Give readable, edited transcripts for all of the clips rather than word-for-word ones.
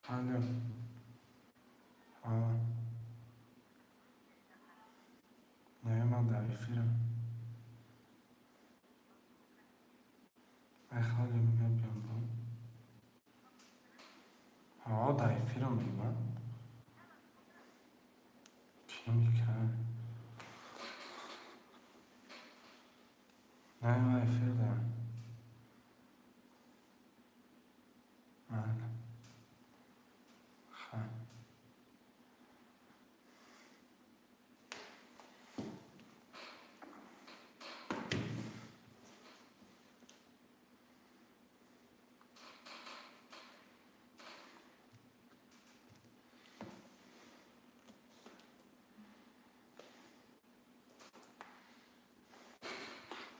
Алло. Ҳа. Не, ман дар эфирам. Ай, ҳоли мебиём бо. Ҳа, дар эфирам мегӯям. Чӣ мекард? Не, ман эфир дорам. Майли. Хай.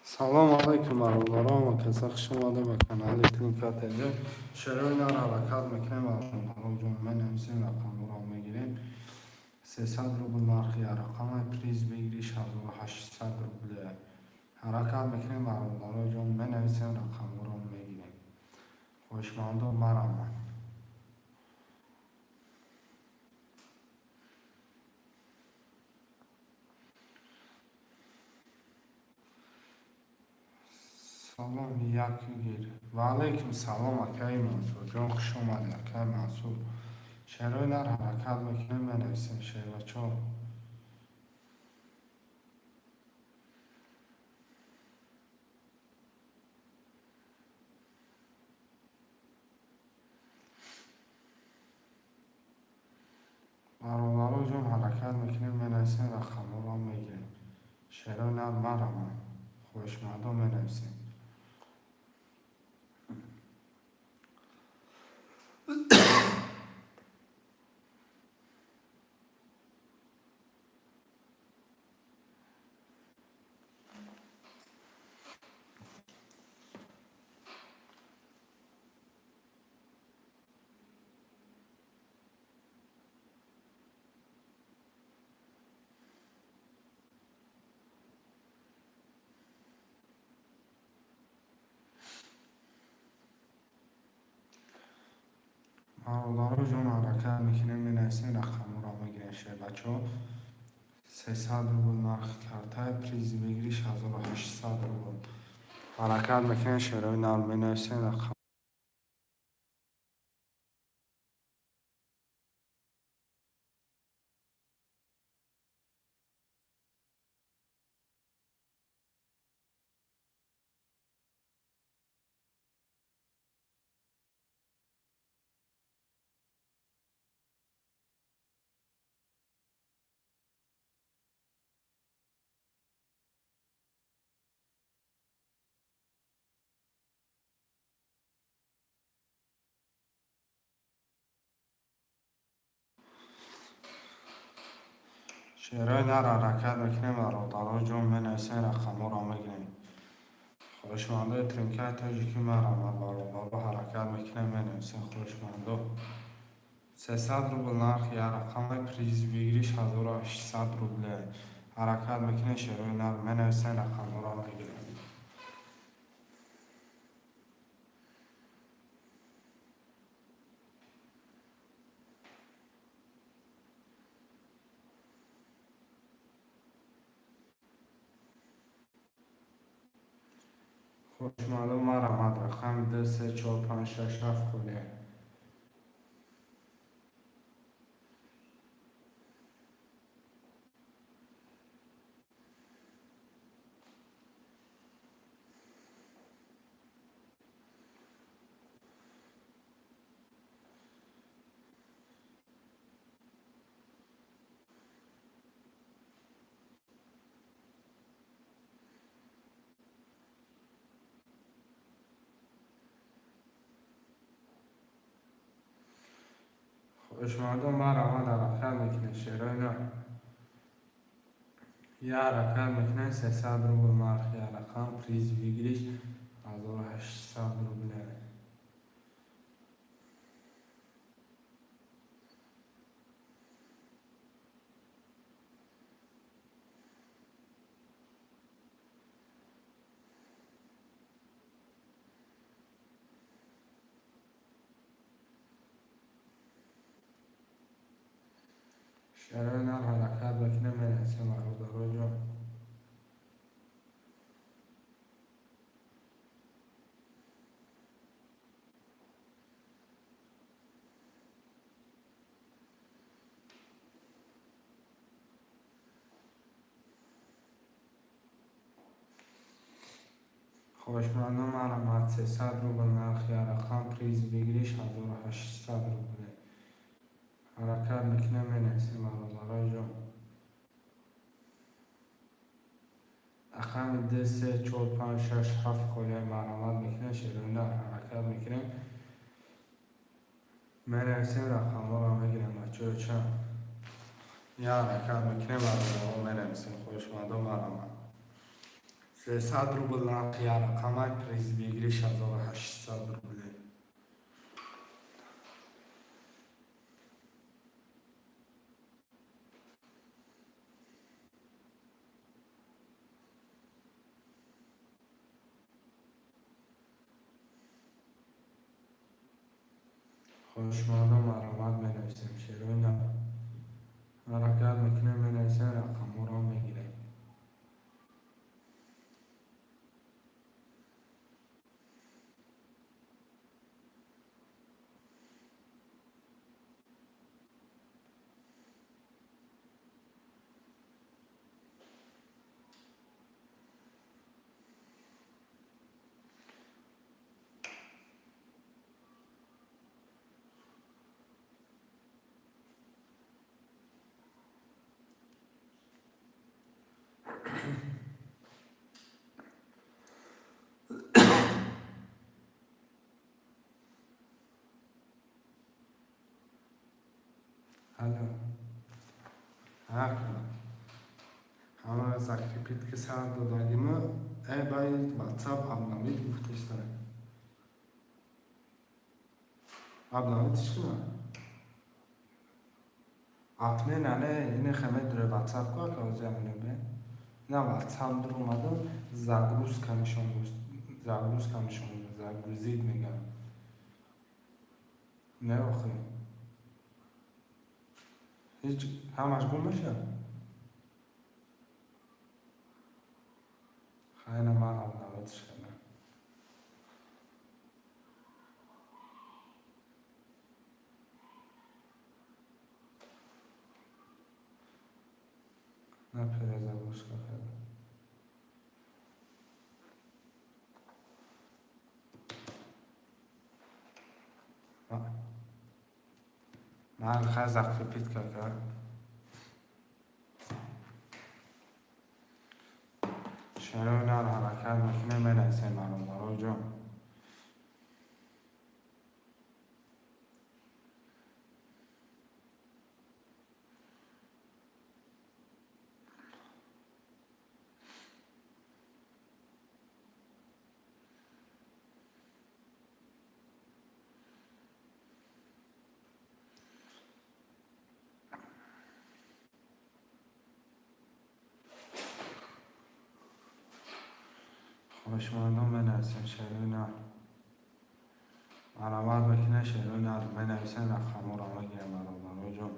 Салом алайкум, бародарон ва каса, хуш омадед ба канали Тринка ТЖ. Шерои нар ҳаракат мекунем, бародарон, менависем, рақамҳоро мегирем. 300 рубл нархи рақама, приз выигрыш 1800 рубл. Ҳаракат мекунем, бародароҷон, менависем, рақамҳоро мегирем. Хоҳишмандон, марамад. Салом, як гир. Ва алайкум салом, акаи Мансурҷон, хуш омадед, акаи Мансур. Шерои нар ҳаракат мекунем, менависем, шербачо. Бародароҷон, ҳаракат мекунем, менависем, рақамҳоро мегирем. Шерои нар марамад. Хоҳишмандон, менависем. Бародароҷон, ҳаракат мекунем, менависем, рақамҳоро мегирем, шербачо. 300 рубл нархи картай, приз выигрыш 1800 рубл. Ҳаракат мекунем, шерои нар, менависем рақам. Шерои нар ҳаракат мекунем, бародароҷон, менависем, рақамҳоро мегирем. Хоҳишмандои тринкаи тоҷикӣ, марамад, бародаро, ҳаракат мекунем, менависем, хоҳишмандо. 300 рубл нархи як рақаме, приз выигрыш 1800 рубле. Ҳаракат мекунем, шерои нар, менависем, рақамҳоро мегирем. Хушмаълум, марамад, рақами ду, се, чор, панҷ, шаш, ҳафт холия. Хушмардон, марамад, ҳаракат мекунед, шерои нар. Як ҳаракат мекунед, 300 рубл нархи як рақам, приз выигрыш 1800 рубле. Шерои нар ҳаракат мекунем, менависем, бародароҷон. Хоҳишмандон, марҳамат, 300 рубл нархи рақам, приз выигрыш 1800 рубле. Ҳаракат мекунем, менависем, бародароҷон. Рақами д, се, чор, панҷ, шаш, ҳафт холия, марҳамат мекунем, шерои нар ҳаракат мекунем, менависем, рақамҳоро мегирем, бачаҳо. Чанд я ҳаракат мекунем, бародаро, менависем. Хоҳишмандон, марҳамат, 300 рубл нархи як рақамай, приз выигрыш 1800 рубле. Хоҳишмандон, марҳамат, менависем, шерои нар ҳаракат мекунем, менависем, рақамҳоро мегирем. Алло, ҳама закрепить ки сар додагима, э, бай ватсап обновить гуфтеста, обновить ш кунам, отмена не, ине хаме дуре ватсап ку ака озиаминебе на ватсап дуромаду, загрузка нишон, загрузка нишон, загрузить мегам, не, охи ҳеҷ ҳамаш гум мешавад. Хайна, ман обновить ш кардам. На, перезагрузка кардам. Ман хай закрепить карда. Шерои нар ҳаракат мекунем, менависем, бародароҷон. Хоҳишмандон, менависем, шерои нар марҳамат мекунем, шерои нар менависем, рақамҳоро мегирем, бародароҷон.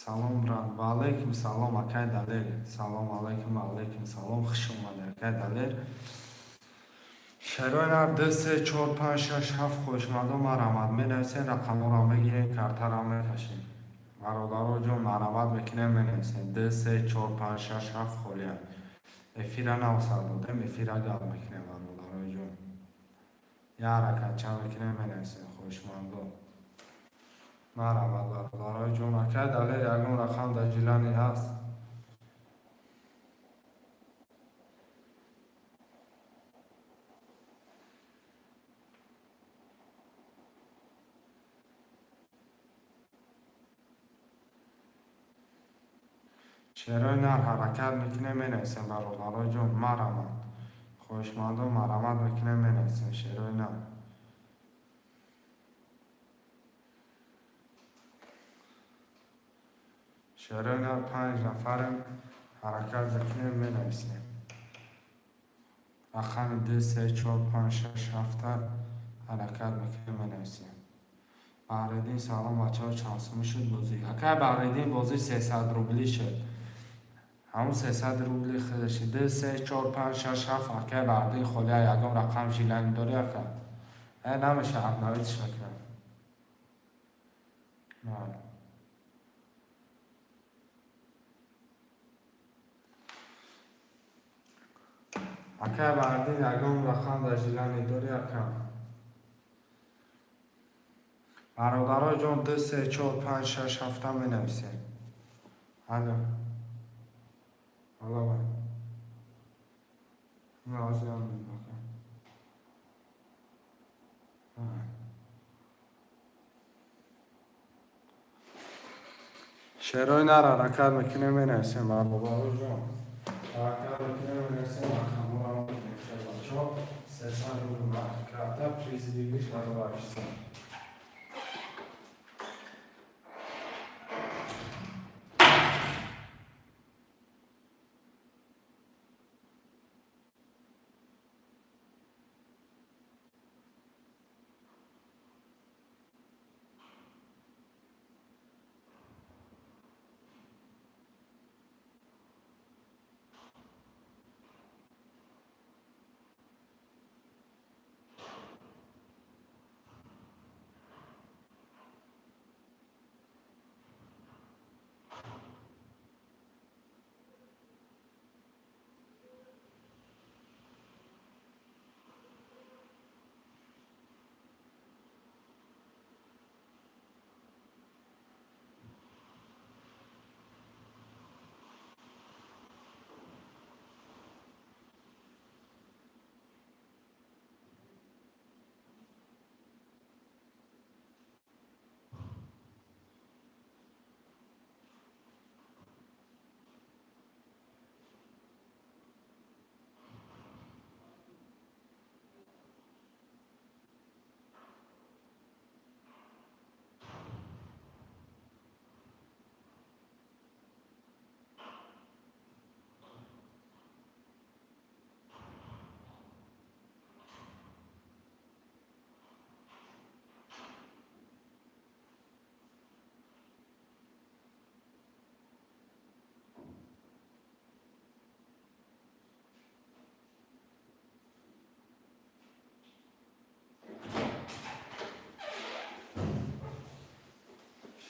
Салом, брат. Ва алайкум салом, акай Далер. Салом алайкум, ва алайкум салом, хуш омадед, акай Далер. Шерои нар ду, се, чор, панҷ, шаш, ҳафт. Хоҳишмандон, марҳамат, менависем, рақамҳоро мегирем, картаро мекашем. Бародароҷон, марҳамат мекунем, менависем, ду, се, чор, панҷ, шаш, ҳафт холия. Эфира нав сар додем, эфира гап мекунем, бародарои ҷон. Як ҳаракатча мекунем, менависем, хоҳишмандон, марҳамат, бародарои ҷон. Акай Далер, ягон рақам дар жилани ҳаст? Шерои нар ҳаракат мекунем, менависем, бародарои ҷон, марҳамат. Хоҳишмандон, марҳамат мекунем, менависем, шерои нар. Шерои нар, панҷ нафарем, ҳаракат мекунем, менависем, рақами ду, се, чор, панҷ, шаш, ҳафта ҳаракат мекунем, менависем. Баҳриддин, салом, бачаҳо, чанд сумӣ шуд бозӣ? Акай Баҳриддин, бозӣ 300 рубли шуд. Ҳамун 300 рубли худаши. Ду, се, чор, панҷ, шаш, ҳафт. Акай Баҳриддин, холия ягон рақам желание дорӣ, ака? Э, намеша, обновить ш мекунам. Майли. Акай Баҳриддин, ягон рақам дар желание дорӣ, ака? Бародарои ҷон, ду, се, чор, панҷ, шаш, ҳафта менависем. Алло. Алло. Ака. Шерои нар ҳаракат мекунем, менависем, бародарои ҷон. Ҳаракат мекунем, менависем, рақамҳоро менависем, бачаҳо. 300 рубл нархи карта, приз выигрыш 1800.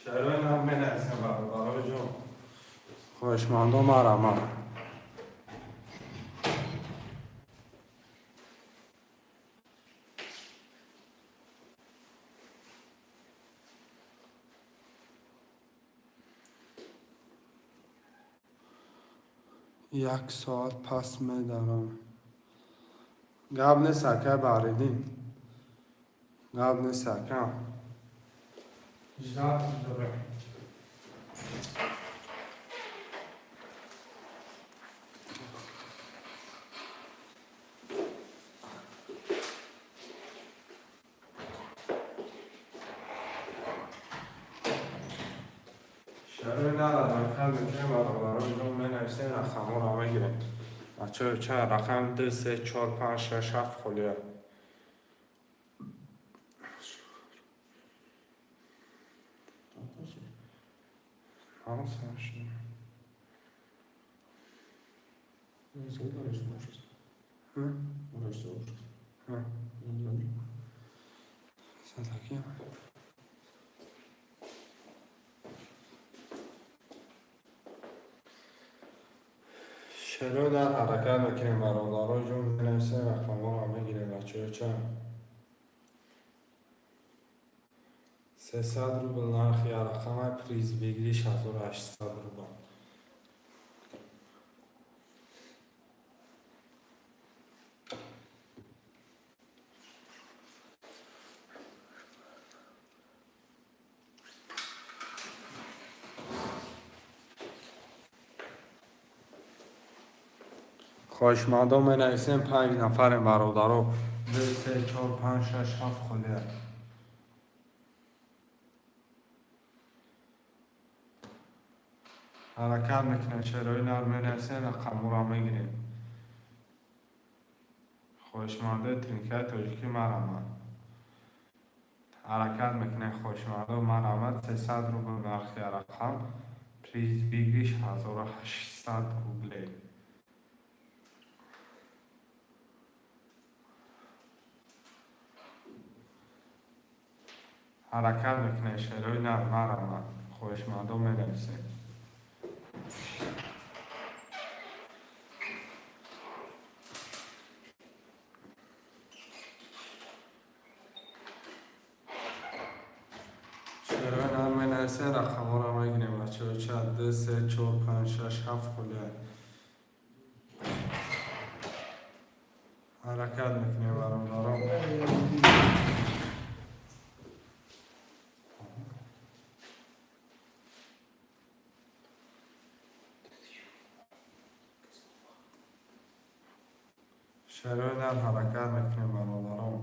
Шерои нар менависем, бародарои ҷон. Хоҳишмандо, марҳамат. Як соат пас медарам. Гап нест, акай Баҳриддин. Гап нест, ака. Ждать дорем. Шарои нар ҳаракат мекунем, бародарои ҷон, менависем, рақамҳоро мегирем. Бачаҳо, чанд рақам? Ду, се, чор, панҷ, шаш, ҳафт холия. Мало страшно. М? А? Все таки. Шерои нар ҳаракат мекунем, бародарои ҷон, менависем, рақамҳоро мегирем, бачаҳо, чанд? 300 рубл нархи як рақама, приз выигрыш 1800 рубл. Хоҳишмандо, менависем, панҷ нафарем, бародаро. Ду, се, чор, панҷ, шаш, ҳафт холия. Ҳаракат мекунем, шерои нар менависем, рақамҳоро мегирем. Хоҳишмандои тринкаи тоҷикӣ, марҳамат. Ҳаракат мекунем, хоҳишмандо, марҳамат. 300 рубл нархи рақам, приз выигрыш 1800 рублей. Ҳаракат мекунем, шерои нар, марҳамат, хоҳишмандо, менависем. Шерои нар менависем, рақамҳоро мегирем, бачаҳо. Чанд? Ду, се, чор, панҷ, шаш, ҳафт холия. Ҳаракат мекунем, бародарон. Шерои нар, ҳаракат мекунем, бародарон.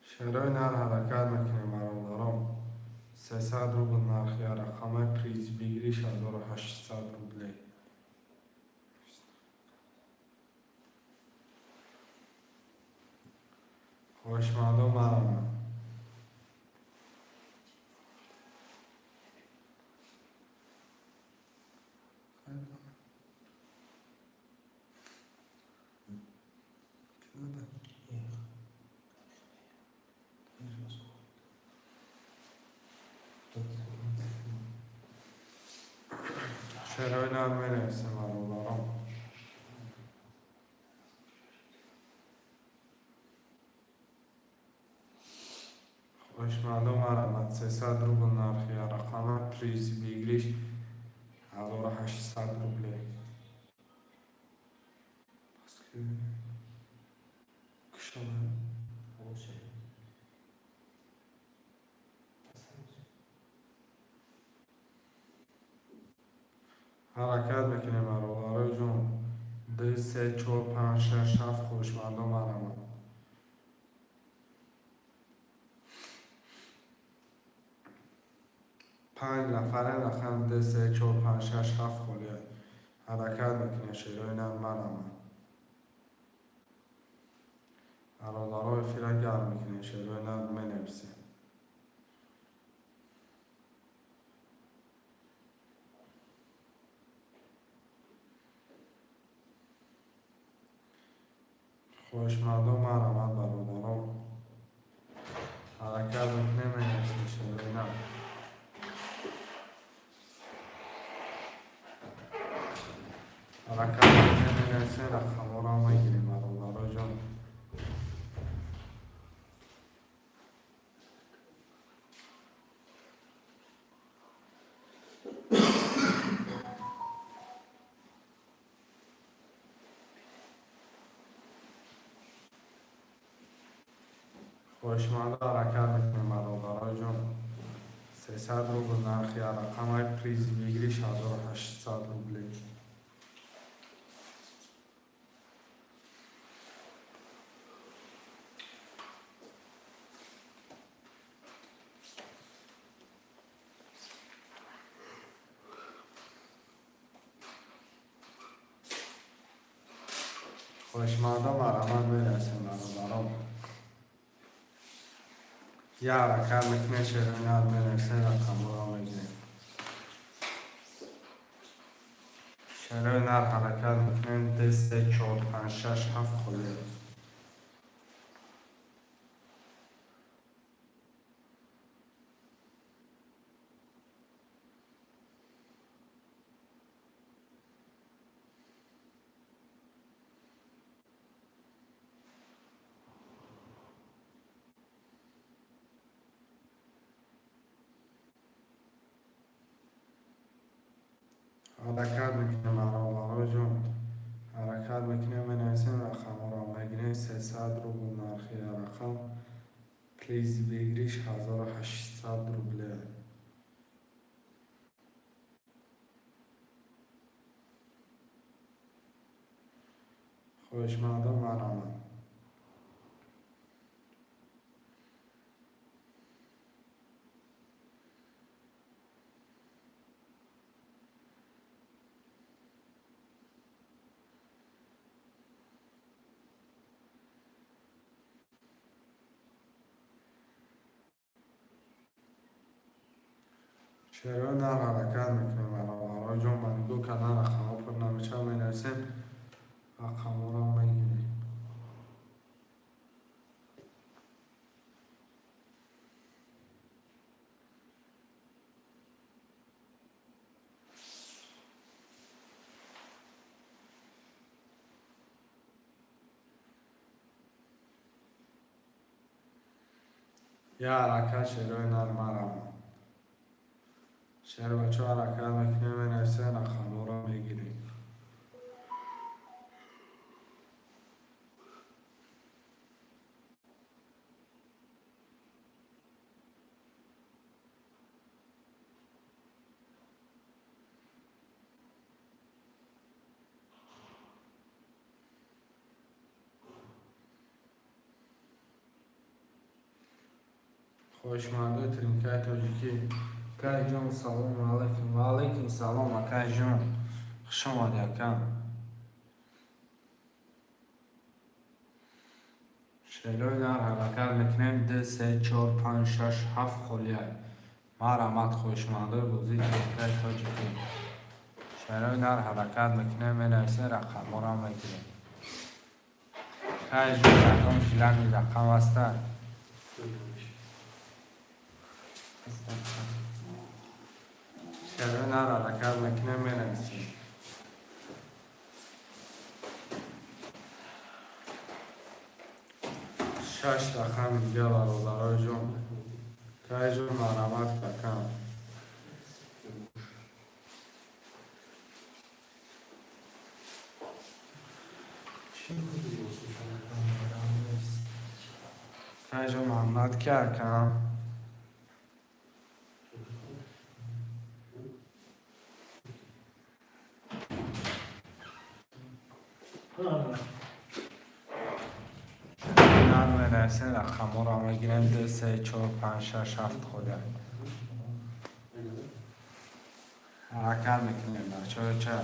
Шерои нар, ҳаракат мекунем, бародарон. 300 рубл нархи рақамаи, приз выигрыш 1800 рублей. Хоҳишмандо, марҳамат. Шерои нар менависем, бародарон. Хоҳишмандо, марҳамат. 300 рубл нархи рақама, приз выигрыш 1800 рублей. Кушода. Лучше. Ҳаракат мекунем, бародарои ҷон. Ду, се, чор, панҷ, шаш, ҳафт. Хоҳишмандо, марҳамат. Панҷ нафаре, рақам ду, се, чор, панҷ, шаш, ҳафт холия. Ҳаракат мекунем, шерои нар, марҳамат. Бародаро, эфира гарм мекунем, шерои нар менависем. Хоҳишмандо, марҳамат, бародарон. Ҳаракат мекунем, менависем, шерои нар. Ҳаракат мекунем, менависем, рақамҳоро мегирем, бародаро ҷон. Хоҳишмандо, ҳаракат мекунем, бародарои ҷон. 300 рубл нархи рақамаи, приз выигрыш 1800 рублей. Хоҳишмандо, марҳамат, мерасем, бародарон. Я ҳаракат мекунем, шерои нар менависем, рақамҳоро мегирем. Шерои нар, ҳаракат мекунем. Ду, се, чор, панҷ, шаш, ҳафт холия. Ҳаракат мекунем, бародаро ҷон. Ҳаракат мекунем, менависем, рақамҳоро мегирем. 300 рубл нархи рақам, приз выигрыш 1800 рублей. Хоҳишмандо, марҳамат. Шерои нар ҳаракат мекунем, бародарои ҷон, ба нигоҳ кардан рақамҳо пур намешавад, менависем, рақамҳоро мегирем. Я ҳаракат, шерои нар, марама. Шербачо, ҳаракат мекунем, менависем, рақамҳоро мегирем. Хоҳишмандои тринкаи тоҷикӣ. Акайҷон, салому алайкум. Ва алайкум салом, акайҷон. Хуш омадӣ, ака. Шерои нар ҳаракат мекунем, ду, се, чор, панҷ, шаш, ҳафт холия. Марҳамат, хоҳишмандои бозии тринкаи тоҷикӣ. Шерои нар ҳаракат мекунем, менависем, рақамҳоро мегирем. Акайҷон, ягон желание рақам ҳаста? Шерои нар ҳаракат мекунем, менависем. Шаш рақами дига, бародарои ҷон. Акайҷон, марҳамат, акам. Чӣ буди? Акайҷон, маҳмад ки, акам? Нар менависем, рақамҳоро мегирем, ду, се, чор, панҷ, шаш, ҳафт холия. Ҳаракат мекунем, бачаҳо, ча?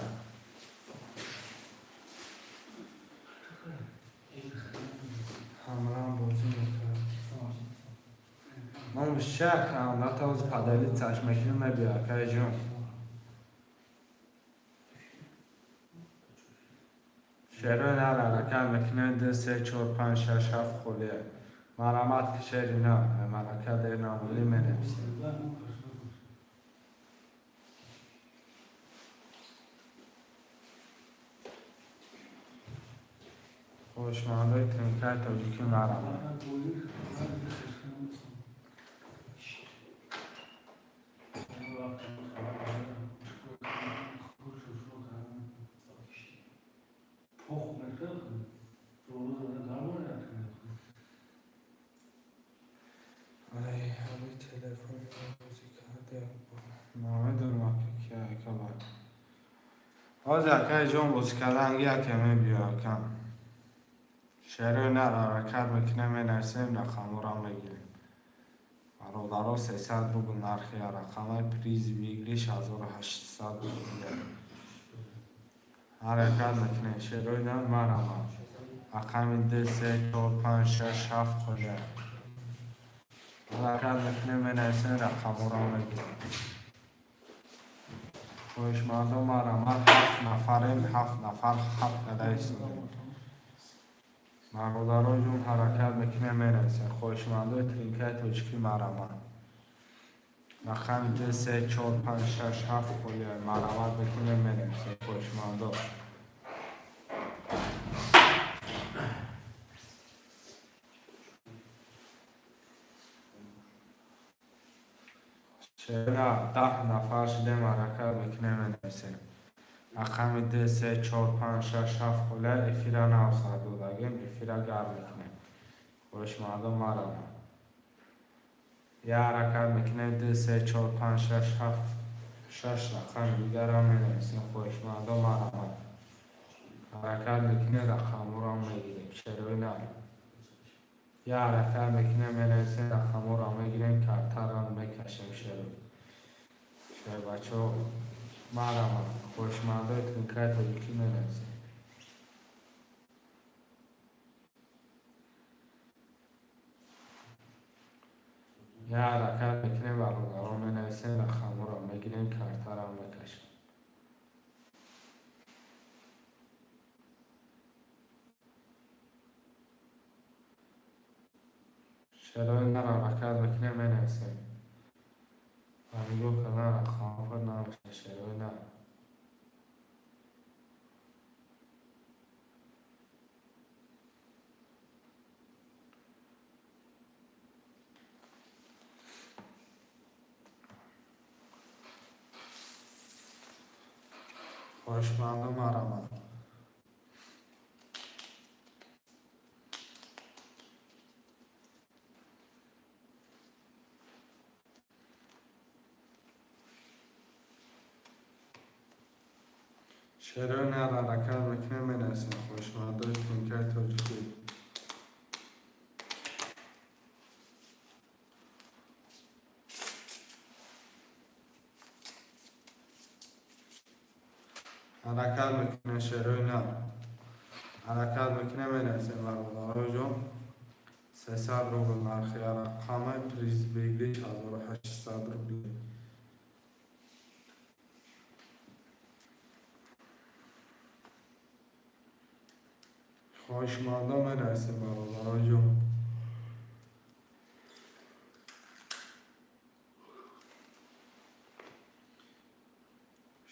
Ҳамраҳам бозӣ мекунам. Номаш чи, акам? Натавоз поделиться мекунем, мебиё, акайҷон. Шерои нар ҳаракат мекунем, ду, се, чор, панҷ, шаш, ҳафт холия. Марҳамат, ки шери нар, марака дер намудӣ, менависем. Хоҳишмандои тринкаи тоҷикӣ, марҳамат. Ай, ҳами телефони бозӣ карда. Намедонам, ака, ки ака ба. Ҳозир, акайҷон, бозӣ карданги яке мебиё, акам. Шерои нар ҳаракат мекунем, менависем, рақамҳоро мегирем. Бародаро, 300 рубл нархи рақамаи, приз выигрыш 1800 рубл. Ҳаракат мекунем, шерои нар, марҳамат. Рақами ду, се, чор, панҷ, шаш, ҳафт холия. Ҳаракат мекунем, менависем, рақамҳоро мегирем. Хоҳишмандо, марҳамат, ҳафт нафарем, ҳафт нафар хат када истодем. Бародаро ҷон, ҳаракат мекунем, менависем. Хоҳишмандои тринкаи тоҷикӣ, марҳамат. Рақами ду, се, чор, панҷ, шаш, ҳафт холия. Марҳамат мекунем, менависем, хоҳишмандо. Шера, 10 нафар шудем, ҳаракат мекунем, менависем. Рақами ду, се, чор, панҷ, шаш, ҳафт холия, эфира нав сар додагем, эфира гарм мекунем. Хоҳишмандо, марҳамат. Я ҳаракат мекунем, ду, се, чор, панҷ, шаш, ҳафт, шаш рақами дигарам менависем, хоҳишмандо, марҳамат. Ҳаракат мекунем, рақамҳоро мегирем, шерои нар. Я ҳаракат мекунем, менависем, рақамҳоро мегирем, картаро мекашем, шеро. Шербачаҳо, марҳамат, хоҳишмандои тринкаи тоҷикӣ, менависем. Я ҳаракат мекунем, бародарон, менависем, рақамҳоро мегирем, картаро мекашем. Шерои нар ҳаракат мекунем, менависем. Ва нигоҳ кардан, рақамҳо пур намешавад, шерои нар. Хоҳишмандо, марамад. Шерои нар ҳаракат мекунем, менависем, хоҳишмандои тринкаи тоҷикӣ. Ҳаракат мекунем, шерои нар ҳаракат мекунем, менависем, бародароҷон. 300 рубл нархи рақами, приз выигрыш 1800 рубли. Хоҳишмандо, менависем, бародароҷон.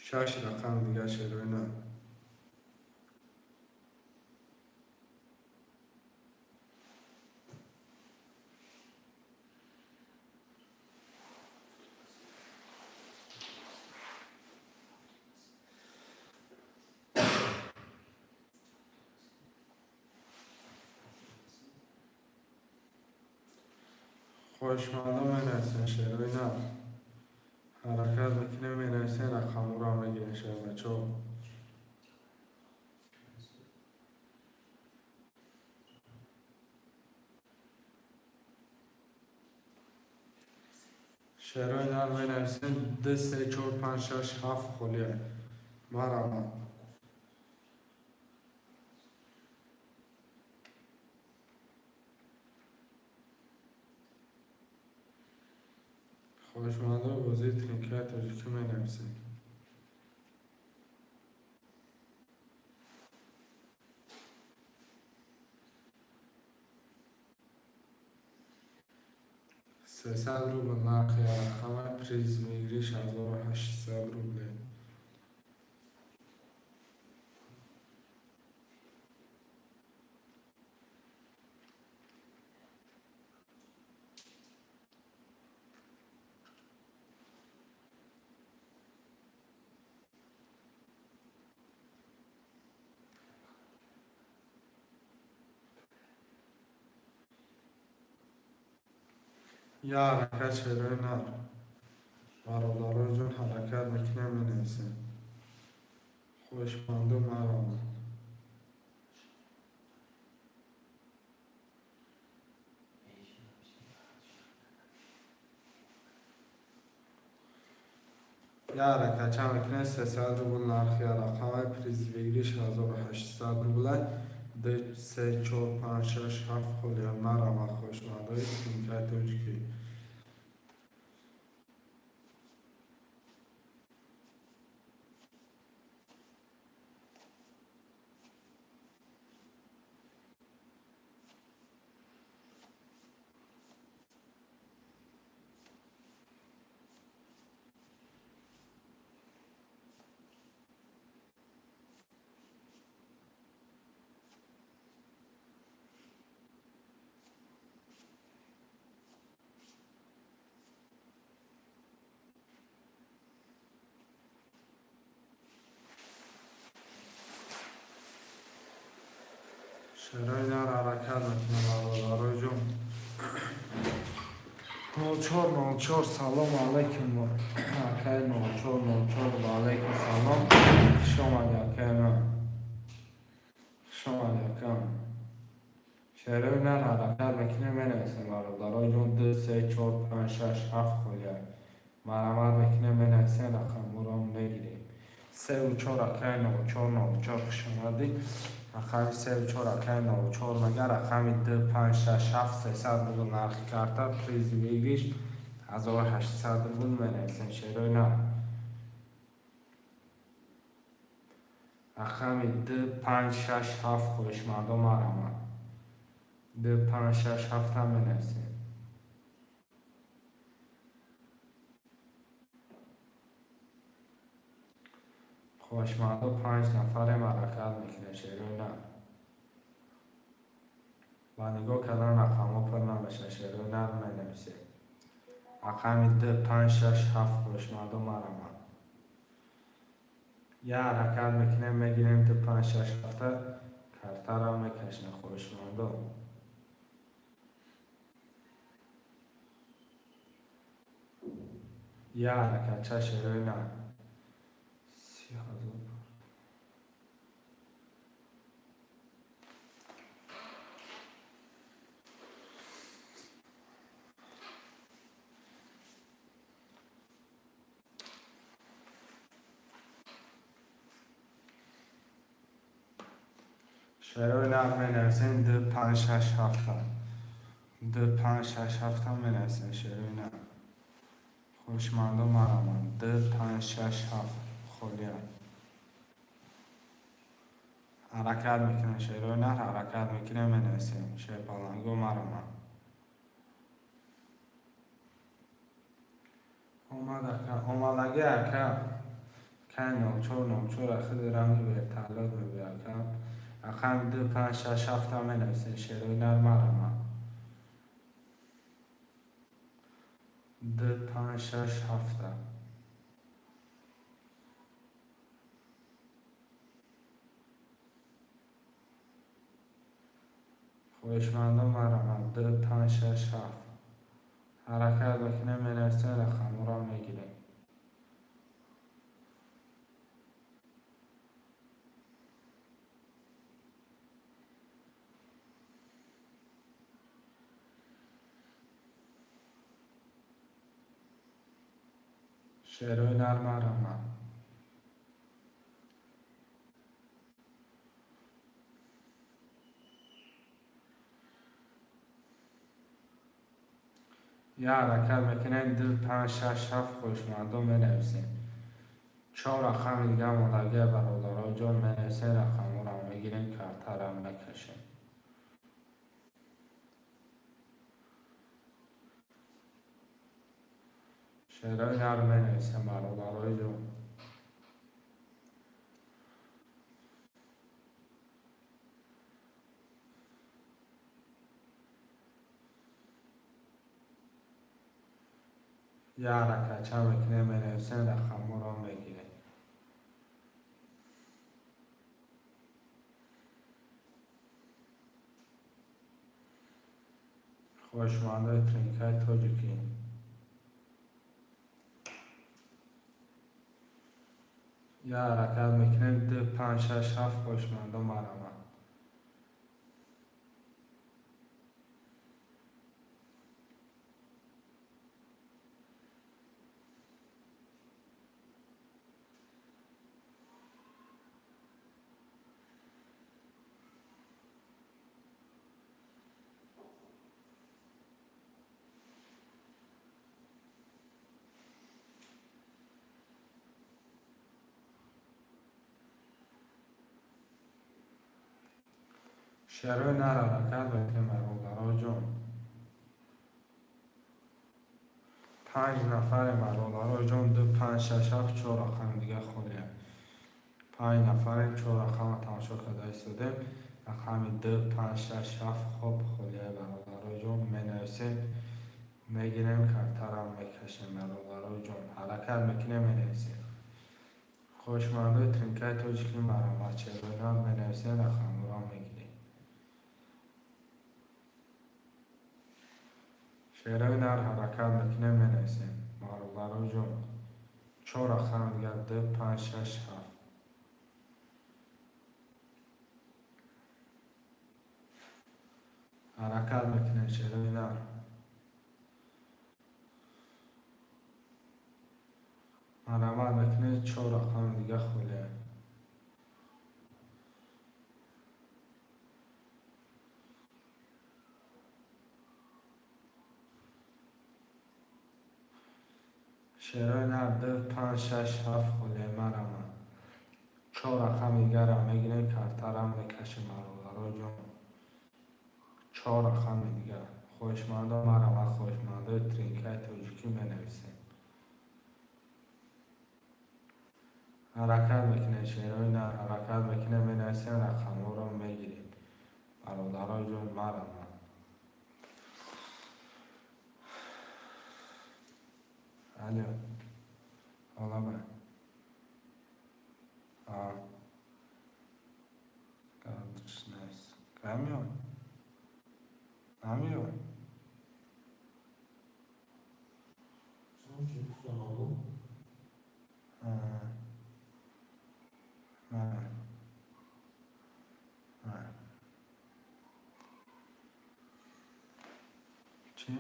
Шаш рақам дига, шерои нар. Хоҳишмандо, менависем, шерои нар ҳаракат мекунем, менависем, рақамҳоро мегирем, шербачаҳо. Шерои нар менависем. Д, се, чор, панҷ, шаш, ҳафт холия. Марамад. Хоҳишмандои бозии тринкаи тоҷикӣ, менависем. 300 рубл нархи рақама, приз выигрыш 1800 рублей. Я ҳаракат, шерои нар, бародароҷон, ҳаракат мекунем, менависем. Хоҳишманду, маромад. Я ҳаракат чанд мекунем? 300 рубл нархи рақамай, приз выигрыш 1800 рублай. Д, се, чор, панҷ, шаш, ҳафт холия. Марамад, хоҳишмандои тринкаи тоҷикӣ. Шерои нар ҳаракат мекунем, бародароҷон. 0404, салому алайкум, акай 0404. Ва алайкум салом, хуш омади, акай ман, хуш омади, акам. Шерои нар ҳаракат мекунем, менависем, бародароҷон. Ду, се, чор, панҷ, шаш, ҳафт холия. Марамат мекунем, менависем, рақамҳоро мегирем. Сеу чор, акай 0404, хуш омадӣ. Рақами сеу чор акай нол чор мега, рақами ду панҷ шаш ҳафт 300 рубл нархи карта, призи выигрыш 1800 рубл. Менависем, шерои нар. Рақами ду панҷ шаш ҳафт, хоҳишмандо, марҳамат, ду панҷ шаш ҳафтам менависем. Хоҳишмандо, панҷ нафарем, ҳаракат мекунем, шерои нар. Ба нигоҳ кардан рақамҳо пур намешавад, шерои нар, менависем. Рақами ду панҷ шаш ҳафт, хоҳишмандо, марҳамат. Я ҳаракат мекунем, мегирем ду панҷ шаш ҳафта, картаро мекашем, хоҳишмандо. Я ҳаракатча, шерои нар. 30 000. Шерои нар, менависем ду панҷ шаш ҳафта, ду панҷ шаш ҳафта менависем, шерои нар. Хоҳишмандо, марҳамат, ду панҷ шаш ҳафт холия. Ҳаракат мекунем, шерои нар, ҳаракат мекунем, менависем. Шерпаланго, марҳамат. Омад, ака, омадагӣ, ака. Кай нолчор нолчор ахири ранги вертолёт мебиёд, ака. Рақами ду панҷ шаш ҳафта менависем, шерои нар, марҳамат. Ду панҷ шаш ҳафта. Хоҳишмандо, марҳамат, ду панҷ шаш ҳафт. Ҳаракат мекунем, менависем, рақамҳоро мегирем. Шерои нар, марҳамат. Я ҳаракат мекунем, ду панҷ шаш ҳафт, хоҳишмандо, менависем. Чор рақами дига мондагия, бародаро ҷон, менависем, рақамҳоро мегирем, картаро мекашем. Шерои нар, менависем, бародарои ҷон. Я ҳаракатча мекунем, менависем, рақамҳоро мегирем. Хоҳишмандои тринкаи тоҷикӣ. Я ҳаракат мекунем, ду панҷ шаш ҳафт, хоҳишмандо, марҳамат. Шерои нар, ҳаракат мекунем, бародаро ҷон. Панҷ нафарем, бародаро ҷон, ду панҷ шаш ҳафт, чор рақами дига холия. Панҷ нафарем, чор рақамро тамошо карда истодем. Рақами ду панҷ шаш ҳафт хоб холия, бародаро ҷон, менависем, мегирем, картаро мекашем, бародаро ҷон. Ҳаракат мекунем, менависем. Хоҳишмандои тринкаи тоҷикӣ, марҳамат, шерои нар, менависем, рақамҳоро мегирем. Шерои нар, ҳаракат мекунем, менависем, бародаро ҷон. Чор рақами дигар, ду панҷ шаш ҳафт. Ҳаракат мекунем, шерои нар. Марҳамат мекунед, чор рақами дига холия. Шерои нар ду, панҷ, шаш, ҳафт холия марама. Чор рақами дигарам мегирем, картарам мекашем, бародаро ҷон. Чор рақами дигар. Хоҳишмандо марама, хоҳишмандои тринкаи тоҷикӣ менависем. Ҳаракат мекунем, шерои нар, ҳаракат мекунем, менависем, рақамҳоро мегирем. Бародаро ҷон, марама. Алло. Олаба. А. Нест. Кай меояд? Намеояд? Sonuç güzel oldu. А. А. А. Чӣ?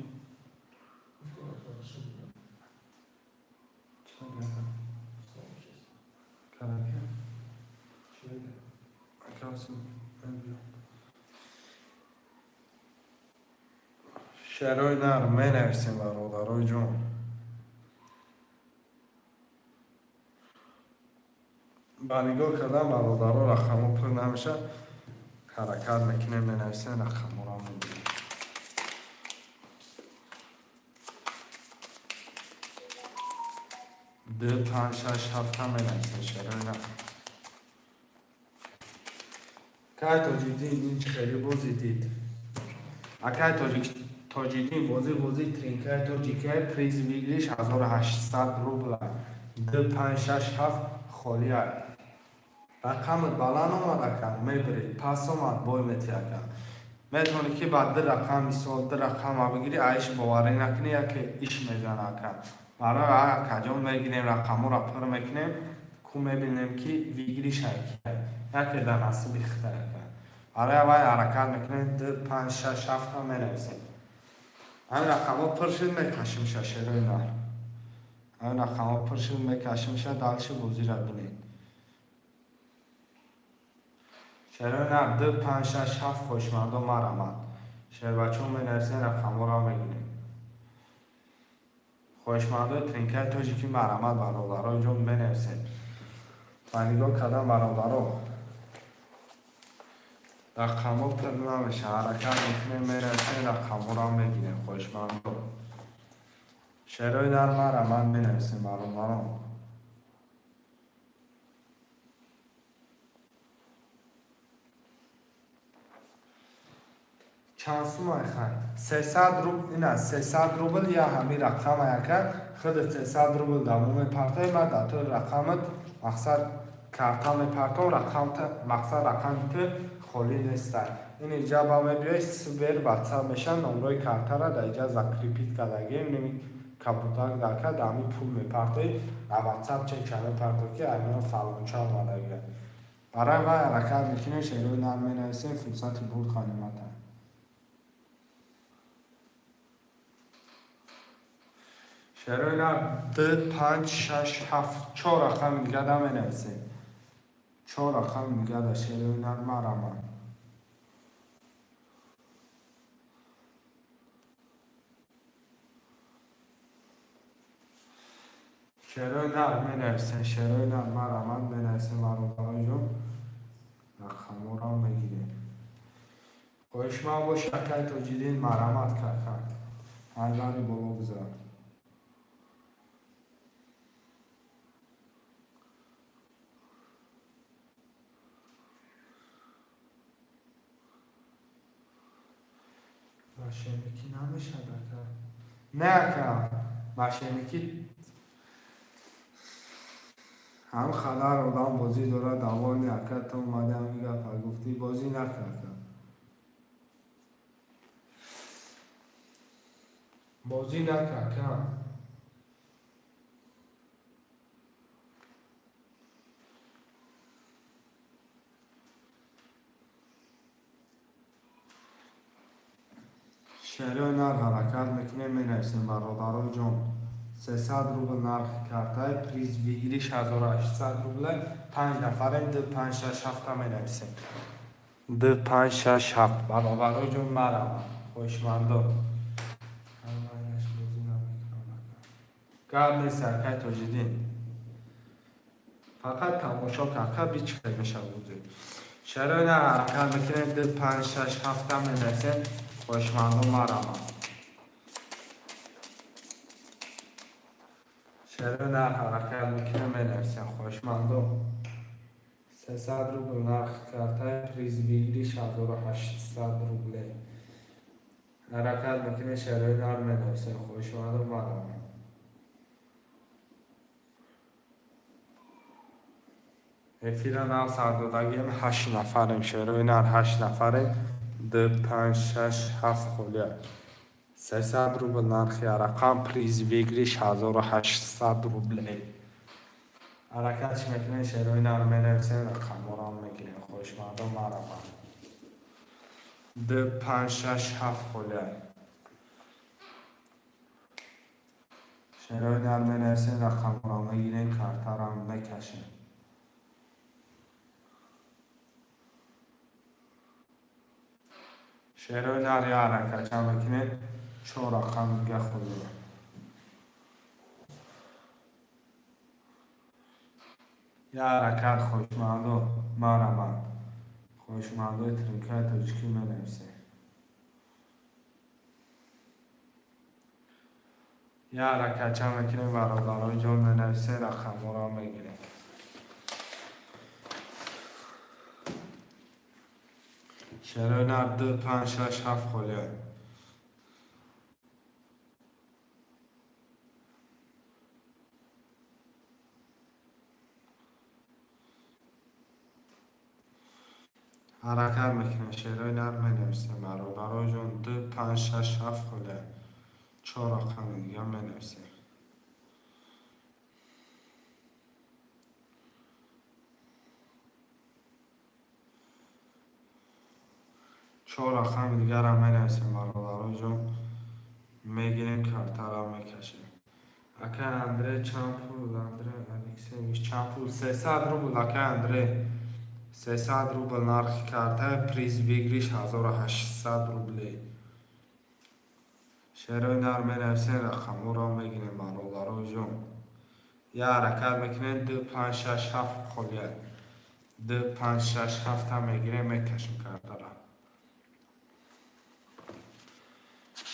Гуфтам arkadaşım ya. Чӣ гапа? Салом чист. Караке? Чӣ мегӯяд? Акасим мебиё. Шерои нар менависем, бародарои ҷон. Ба нигоҳ кардан, бародаро, рақамҳо пур намешавад. Ҳаракат мекунем, менависем, рақамҳоро мегирем. Ду, панҷ, шаш, ҳафта менависем, шерои нар. Кай Тоҷиддин ин чӣ хеле бозӣ дид? Акай тоҷик Тоҷиддин, бозӣ бозии тринкаи тоҷикай, приз выигрыш 1800 рубла. Ду, панҷ, шаш, ҳафт холия. Рақамат баланд омад, ака, мебирӣ, паст омад, бой метӣ, ака. Метавонӣ ки ба ду рақам, мисол, ду рақама бигирӣ, аиш боварӣ накунӣ, яке иш мезана, ака. Барои акаҷон мегирем, рақамҳоро пур мекунем, ку мебинем ки выигрыш ай кия. Яке дар насиби хитай, ака. Барои вай ҳаракат мекунем, ду, панҷ, шаш, ҳафта менависем. Ҳамин рақамҳо пур шуд, мекашимша, шерои нар. Ҳамин рақамҳо пур шуд, мекашимша, дальше бозиро бинед. Шерои нар ду, панҷ, шаш, ҳафт, хоҳишмандо марамад. Шербачаҳо менависем, рақамҳоро мегирем. Хоҳишмандои тринкаи тоҷикӣ марамад, бародарои ҷон, менависем. Ба нигоҳ кардан, бародаро, рақамҳо пур намешавад. Ҳаракат мекунем, менависем, рақамҳоро мегирем, хоҳишмандо. Шерои нар марамад менависем, бародарон. Чанд сумай хай? 300 рубл, ина 300 рубл я ҳамин рақама, яка худат 300 рубл дамо мепартои, ман дар ту рақамат мақсад карта мепартом, рақамта мақсад рақами ту холӣ нестай. Ин иҷа ба мебиёй, Сбер, Ватсап меша, номрои картара дар иҷа закрепить кардагием, инами кабутак дар ка дар ҳамин пул мепартои, дар Ватсап чекша мепартои, ки аймино фалонча омадагия. Барои вай ҳаракат мекунем, шерои нар менависем, фурсати бурд ғанимата. Шерои нар ду, панҷ, шаш, ҳафт, чор рақами дига да менависем. Чор рақами дига да, шерои нар марама. Шерои нар менависем, шерои нар марамад менависем, бародарои ҷон, рақамҳоро мегирем. Хоҳишманд боши, акай Тоҷиддин, марамад кака. Ҳайвари боло гузар. Мошенникӣ намешавад, ака. Не, ака, мошенникӣ ҳам хадар одам бозӣ дорад, давони, ака, ту омади ҳамин гапа гуфтӣ, бозӣ накун, ака. Бозӣ накун, ака. Шерои нар ҳаракат мекунем, менависем, бародарои ҷон. 300 рубл нархи картаи, приз выигрыш 1800 рубла. Панҷ нафарем, ду, панҷ, шаш, ҳафта менависем. Ду, панҷ, шаш, ҳафт. Бародарои ҷон, марама. Хоҳишмандо. Ҳамааш бозӣ намекунам, ака. Гап нест, акай Тоҷиддин. Фақат тамошо кард, ка би чӣ хел мешавад бозӣ. Шерои нар ҳаракат мекунем, ду, панҷ, шаш, ҳафта менависем, хоҳишмандон мараманд. Шерои нар ҳаракат мекунем, менависем, хоҳишмандон. 300 рубл нархи картаи, приз выигрыш 1800 рубле. Ҳаракат мекунем, шерои нар менависем, хоҳишмандон мараманд. Эфира нав сардодагием, ҳашт нафарем, шерои нар ҳашт нафарем, ду, панҷ, шаш, ҳафт холия. 300 рубл нархи рақам, приз выигрыш 1800 рубле. Ҳаракатш мекунем, шерои нар менависем, рақамҳоро мегирем, хоҳишмандон мараманд. Ду, панҷ, шаш, ҳафт холия. Шерои нар менависем, рақамҳоро мегирем, картаро мекашем. Шерои нар я ҳаракатча мекунем, чор рақам дига холия. Я ҳаракат, хоҳишмандо мараманд. Хоҳишмандои тринкаи тоҷикӣ менависем. Я ҳаракатча мекунем, бародарои ҷон, менависем, рақамҳоро мегирем. Шерои нар ду, панҷ, шаш, ҳафт холия. Ҳаракат мекунем, шерои нар менависем, бародарои ҷон, ду, панҷ, шаш, ҳафт холия. Чор рақами дига менависем. Чор рақами дигарам менависем, бародарои ҷон, мегирем, картаро мекашем. Акай Андрей, чанд пул? Андрей Алексеевич, чанд пул? 300 рубл, акай Андрей. 300 рубл нархи карта, приз выигрыш 1800 рублей. Шерои нар менависем, рақамҳоро мегирем, бародарои ҷон. Я ҳаракат мекунем, ду, панҷ, шаш, ҳафт холия. Ду, панҷ, шаш, ҳафта мегирем, мекашем картаро.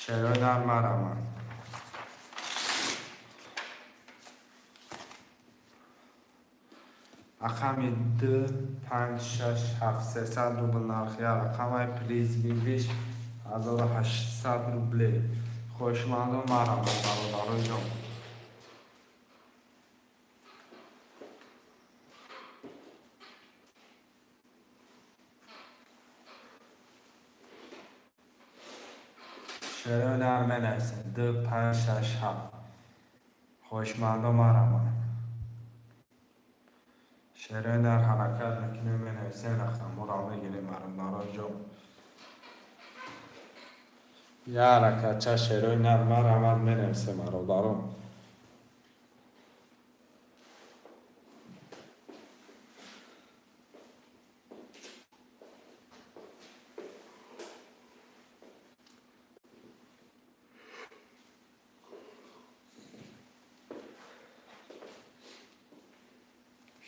Шерои нар мараманд. Рақами ду, панҷ, шаш, ҳафт, 300 рубл нархи рақамай, приз выигрыш 1800 рубле. Хоҳишмандон мараманд, бародарои ҷон. Шерои нар менависем, ду, панҷ, шаш, ҳафт. Хоҳишмандон мараманд. Шерои нар ҳаракат мекунем, менависем, рақамҳоро мегирем, бародарои ҷон. Я ҳаракатча, шерои нар марамад, менависем, бародарон.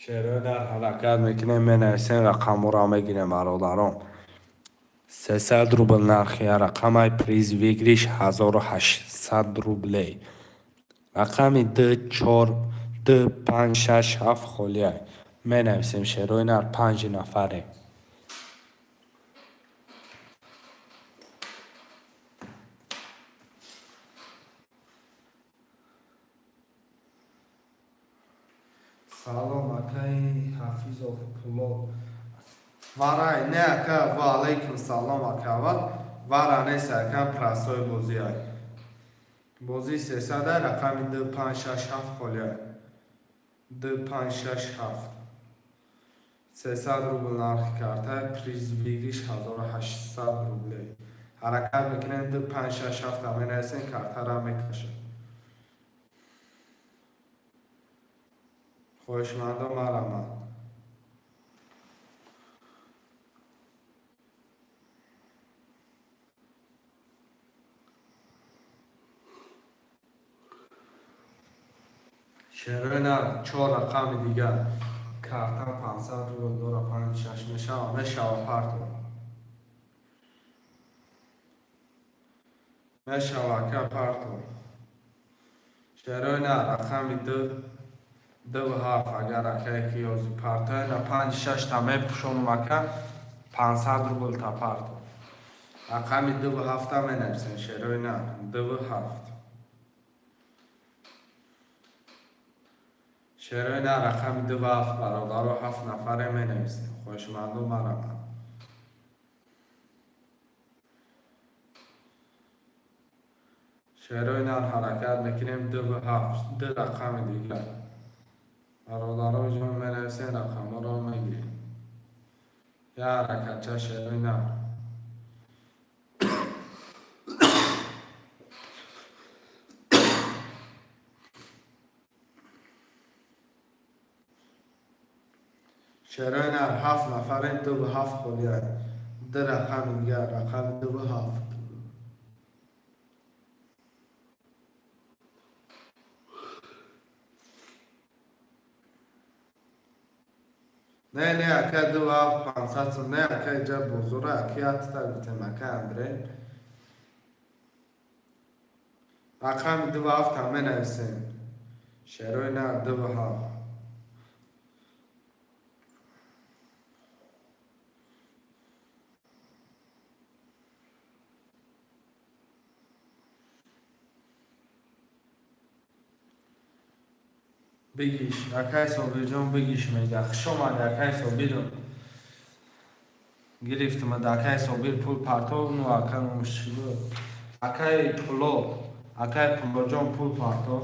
Шерои нар ҳаракат мекунем, менависем, рақамҳоро мегирем, бародарон. 300 рубл нархи рақамай, приз выигрыш 1800 рублей. Рақами ду, чор, ду, панҷ, шаш, ҳафт холия. Менависем, шерои нар, панҷ нафарем. Салом, акаи Ҳафизов Пулод. Варай, не ака, ва алайкум салом, ака, аввал. Вара нест, ака, простой бозиай. Бозии 300, рақами ду, панҷ, шаш, ҳафт холия. Ду, панҷ, шаш, ҳафт. 300 рубл нархи карта, приз выигрыш 1800 рублей. Ҳаракат мекунем, ду, панҷ, шаш, ҳафта менависем, картаро мекашем. Хоҳишмандон мараманд. Шерои нар, чор рақами дигар. Карта 500 рубл дора, панҷ шаш мешава, мешава, парто. Мешава, ака, парто. Шерои нар, рақами ду, дуву ҳафт, агар акае ки ёзи партоя на, панҷ шашта мепӯшонум, ака, 500 рубл та парто. Рақами дуву ҳафта менависем, шерои нар, дуву ҳафт. Шерои нар, рақами дуву ҳафт, бародаро, ҳафт нафаре менависем. Хоҳишманду марамад. Шерои нар, ҳаракат мекунем, дуву ҳафт, ду рақами дигар. Бародаро ҷон, менависем, рақамҳоро мегирем. Як ҳаракатча, шерои нар. Шерои нар, ҳафт нафарем, дуву ҳафт холиай. Ду рақами дигар, рақами дуву ҳафт. Не, не, ака, дуву ҳафт 500 сум, не, ака, иҷа бозора, ака, якта гуфтем, ака Андрей. Рақами дуву ҳафт ҳам менависем. Шерои нар, дуву ҳафт. Бигиш, акай Собирҷон, бигиш мега. Хуш омадӣ, акай Собирҷон. Гирифтимад, акай Собир, пул партов, ну ака, номаш чӣ буд? Акай Пулод, акай Пулодҷон, пул партов.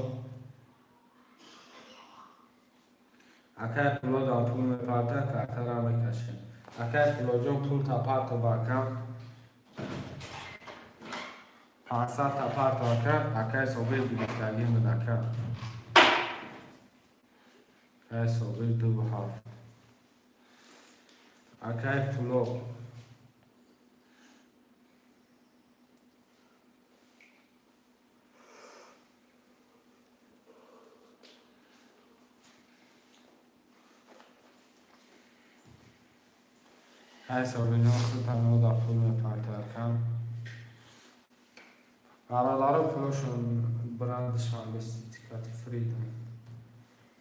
Акай Пулодам пул мепарта, картара мекашем. Акай Пулодҷон, пул та партов, акам. 500 та партов, ака, акай Собир гирифтагӣ буд, ака. Акай Собир, дуву ҳафт. Акай Пулод. Акай Собирҷон, худтан ода пул мепарта, акам. Бародаро, пулошон бранд Душанбе Сити кати Фридом.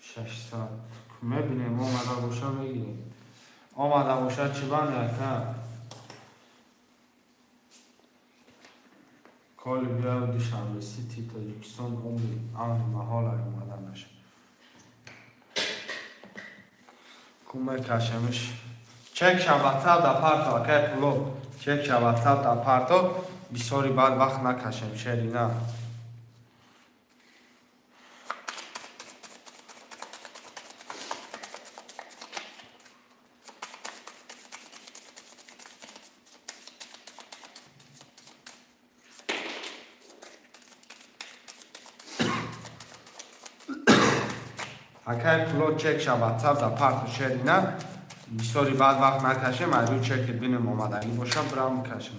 600. Мебинем, омада боша мегирем. Омада боша чӣ банд, ака? Коли биёю Душанбе Сити Тоҷикистон умри амри маҳол омаданаш. Ку мекашемиш. Чек ша WhatsApp да парто, акай Пулод. Чек ша WhatsApp да парто, бисёри баъд вақт накашем, шери на. Акай Пулод, чек ша WhatsApp да парто, шери на. Бисёри баъд вақт накашем, аз рӯи чекет бинем, омадагӣ боша, бирам кашем.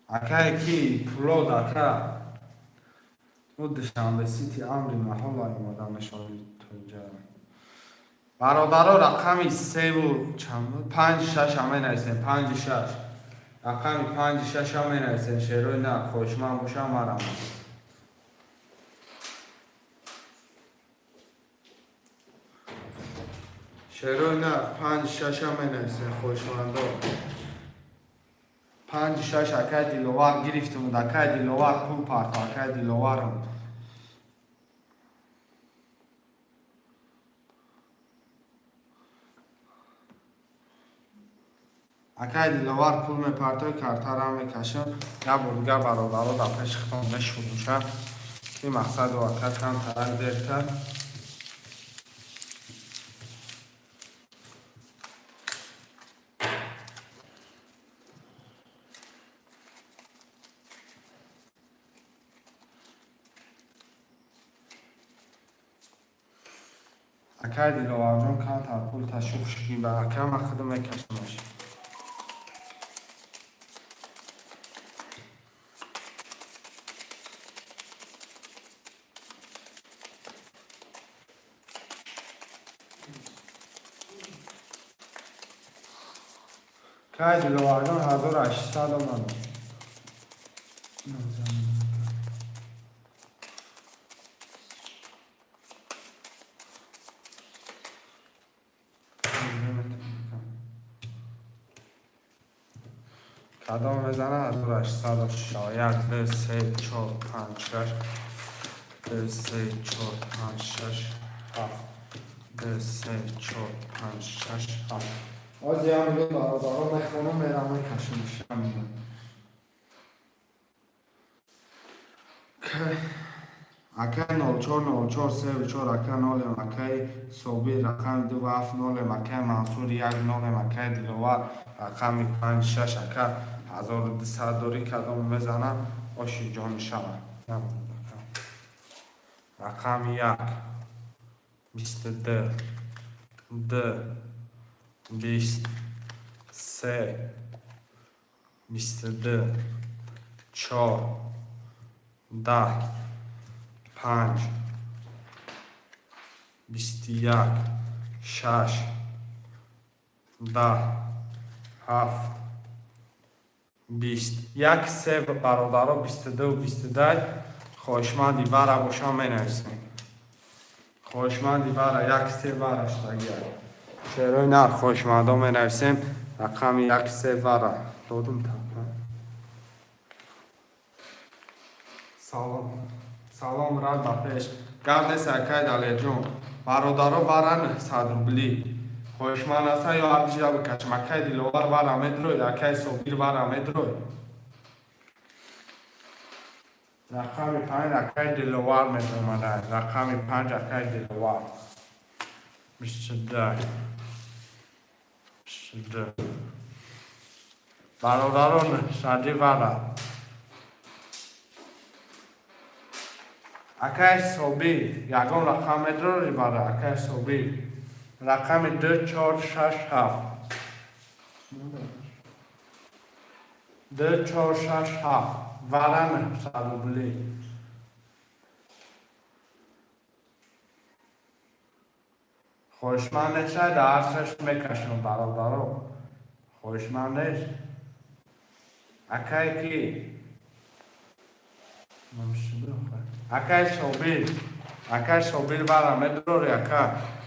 Акае ки Пулод, ака, ӯ Душанбе Сити амри маҳол омада мешавад тоҷа. Бародаро, рақами севу чанд буд? Панҷ шаш ҳам менависем, панҷи шаш. Рақами панҷи шаш ҳам менависем, шерои на, хоҳишманд бошам, марам. Шерои на, панҷи шаш ҳам менависем, хоҳишмандо. Панҷи шаш, акай Диловар, гирифтимуд, акай Диловар, пул парто, акай Диловарам. Акай Диловар пул мепартой, картара мекашам. Як бор дигар, бародаро, дар пеши худтон мешурӯша, ки мақсаду ака камтарак дертар. Акай Диловарҷон, камтар пул ташух шуди ба ака, ман худам мекашамаш. Кай Диловарҷон, 1800 омад. Кадом мезана, 1800? Як, ду, се, чор, панҷ, шаш, ду, се, чор, панҷ, шаш, ҳафт, ду, се, чор, панҷ, шаш, ҳафт. Ҳозир як минут, бародаро, мехонам, мерам, мекашам. Минут. Акай 04 04 34, ака, нолем. Акай Собир, рақами ду ҳафт, нолем. Акай Мансур, як, нолем. Акай Диловар, рақами панҷ шаш. Ака, 1200 дорӣ? Кадом мезана, оши ҷон шава. Рақами як, 22, д, 20, се, 22, чор, 10, панҷ, 21, шаш, 10, ҳафт, 20, як, се. Бародаро, 22, 22. Хоҳишманди вара бошам, менависем. Хоҳишманди вара, як, се вара штагия. Шерои нар, хоҳишмандо, менависем рақами як, се вара. Додум та. Салом, салом, рад ба пеш. Гап нест, акай Далерҷон. Бародаро, вара 900 рубли. Хоҳишманд аста ё ардиша бикашам? Акай Диловар, вара медрой? Акай Собир, вара медрой? Рақами панҷ, акай Диловар медомада. Рақами панҷ, акай Диловар. 22, 22. Бародарон, сади вара. Акай Собир, ягон рақам медрори вара? Акай Собир, рақами ду, чор, шаш, ҳафт, ду, чор, шаш, ҳафт, вара 900 рубли. Хоҳишманд нешай, дар ҳар шаш мекашам, бародаро. Хоҳишманд нест? Акай ки? Акай Собир, акай Собир, вара медрори, ака?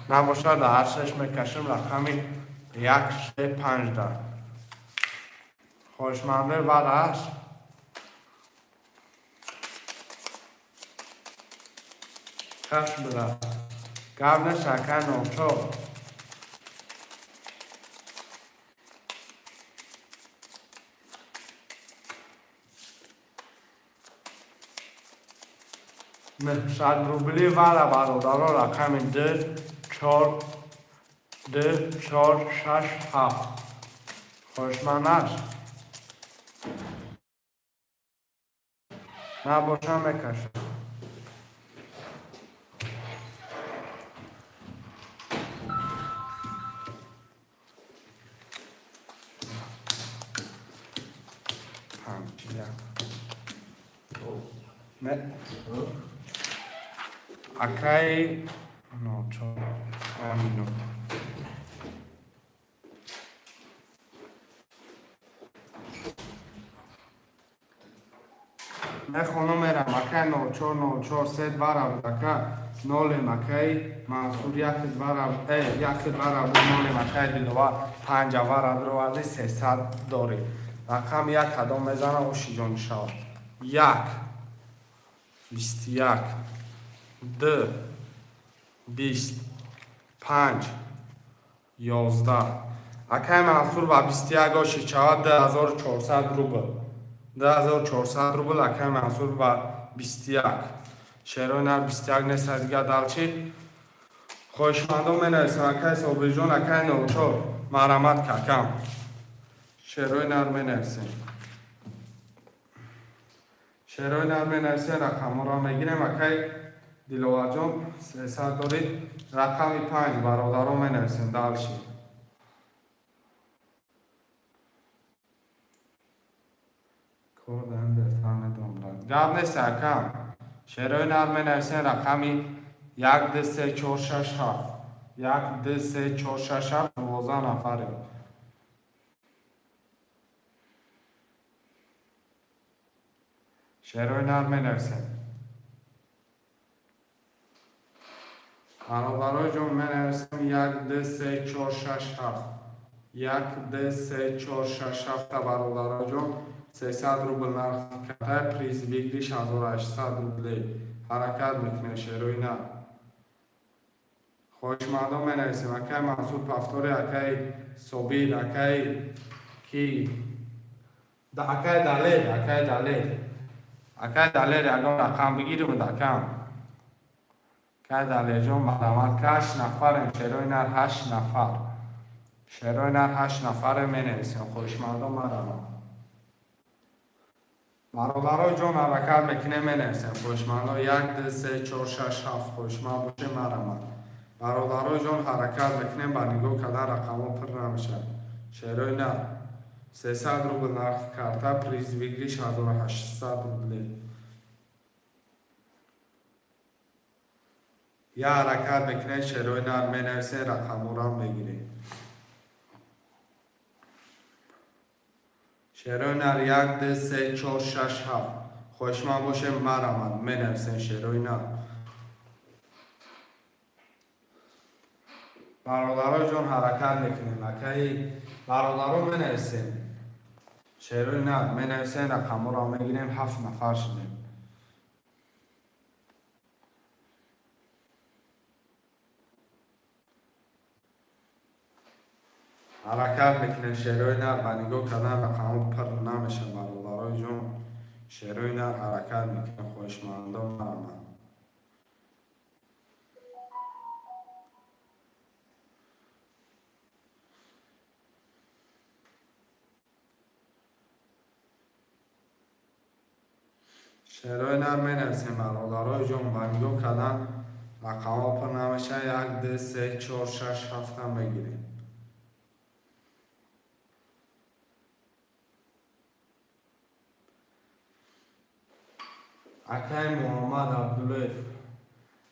Набошад, дар ҳар шаш мекашам. Рақами як, се, панҷда. Хоҳишманде вара аст? Каш бира. Гап нест, ака 04. 900 рубли вара, бародаро. Рақами ду, чор, ду, чор, шаш, ҳафт. Хоҳишманд аст? Набошам, мекашам. Панҷ, як. Не. Акай 04, як минут. Мехонам, мерам. Акай 04 04 се вара буд, ака, нолем. Акай Мансур, як вара, як вара буд, нолем. Акай Диловар, панҷа вара дроварди, 300 дорӣ. Рақами як кадом мезана, оши ҷон шавад? Як, 21, д, 20, панҷ, 11. Акай Мансур, ба 21 оши шавад, 2400 рубл, 2400 рубл. Акай Мансур, ба 21. Шерои нар, 21 нест, дига далчи. Хоҳишмандон, менависам. Акай Собирҷон, акай 04, марҳамат, какам. Шерои нар менависем, шерои нар менависем, рақамҳоро мегирем. Акай Диловарҷон, 300 дорӣ. Рақами 5, бародаро, менависем дальше. Кор даем, беҳтар медонам, брат. Гап нест, акам. Шерои нар менависем, рақами як, ду, се, чор, шаш, ҳафт. Як, ду, се, чор, шаш, ҳафт, 12 нафарем. Шерои нар менависем. Бародарои ҷон, менависем як, ду, се, чор, шаш, ҳафт. Як, ду, се, чор, шаш, ҳафта, бародарои ҷон. 300 рубл нархи карта, приз выигрыш 1800 рублей. Ҳаракат мекунем, шерои нар. Хоҳишмандон менависем. Акай Мансур Пафтори, акай Собир, акай ки? Акай Далер, акай Далер. Акай Далер, ягон рақам бигирем, акам. Акай Далерҷон, марҳамат. Ҳашт нафарем, шерои нар, ҳашт нафар. Шерои нар, ҳашт нафарем, менависем. Хоҳишмандон, марҳамат. Бародарои ҷон, ҳаракат мекунем, менависем. Хоҳишмандон, як, ду, се, чор, шаш, ҳафт. Хоҳишманд бошем, марҳамат. Бародарои ҷон, ҳаракат мекунем, ба нигоҳ кардан рақамҳо пур намешавад. Шерои нар. 300 рубл нархи карта, приз выигрыш 1800 рублей. Я ҳаракат мекунем, шерои нар, менависем, рақамҳоро мегирем. Шерои нар, як, ду, се, чор, шаш, ҳафт. Хоҳишманд бошем, марҳамат, менависем, шерои нар. Бародарои ҷон, ҳаракат мекунем. Акаи бародаро, менависем. Шерои нар, менависем, рақамҳоро мегирем, ҳафт нафар шудем. Ҳаракат мекунем, шерои нар, ба нигоҳ кардан рақамҳо пур намешавад, бародарои ҷон. Шерои нар, ҳаракат мекунем, хоҳишмандон, марҳамат. Шерои нар менависем, бародарои ҷон, ба нигоҳ кардан рақамҳо пур намешавад. Як, ду, се, чор, шаш, ҳафтам мегирем. Акай Муҳаммад Абдуллоев,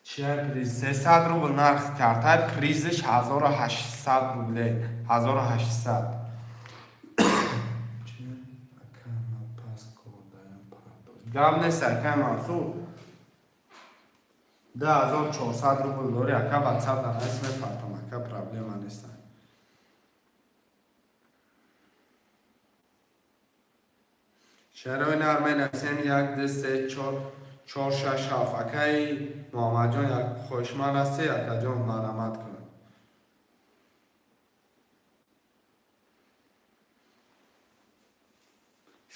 чия приз? 300 рубл нархи карта, призш 1800 рубле, 1800. Ака, ма пас кордаям пардоз. Гап нест, акай Мансур. 2400 рубл дори, ака, ватсап данаис, мепартам, ака, проблема нест. Шерои нар менависем, як, ду, се, чор, чор, шаш, ҳафт. Акаи Муҳаммадҷон, як хоҳишманд ҳастӣ, акаҷон, марҳамат кунед.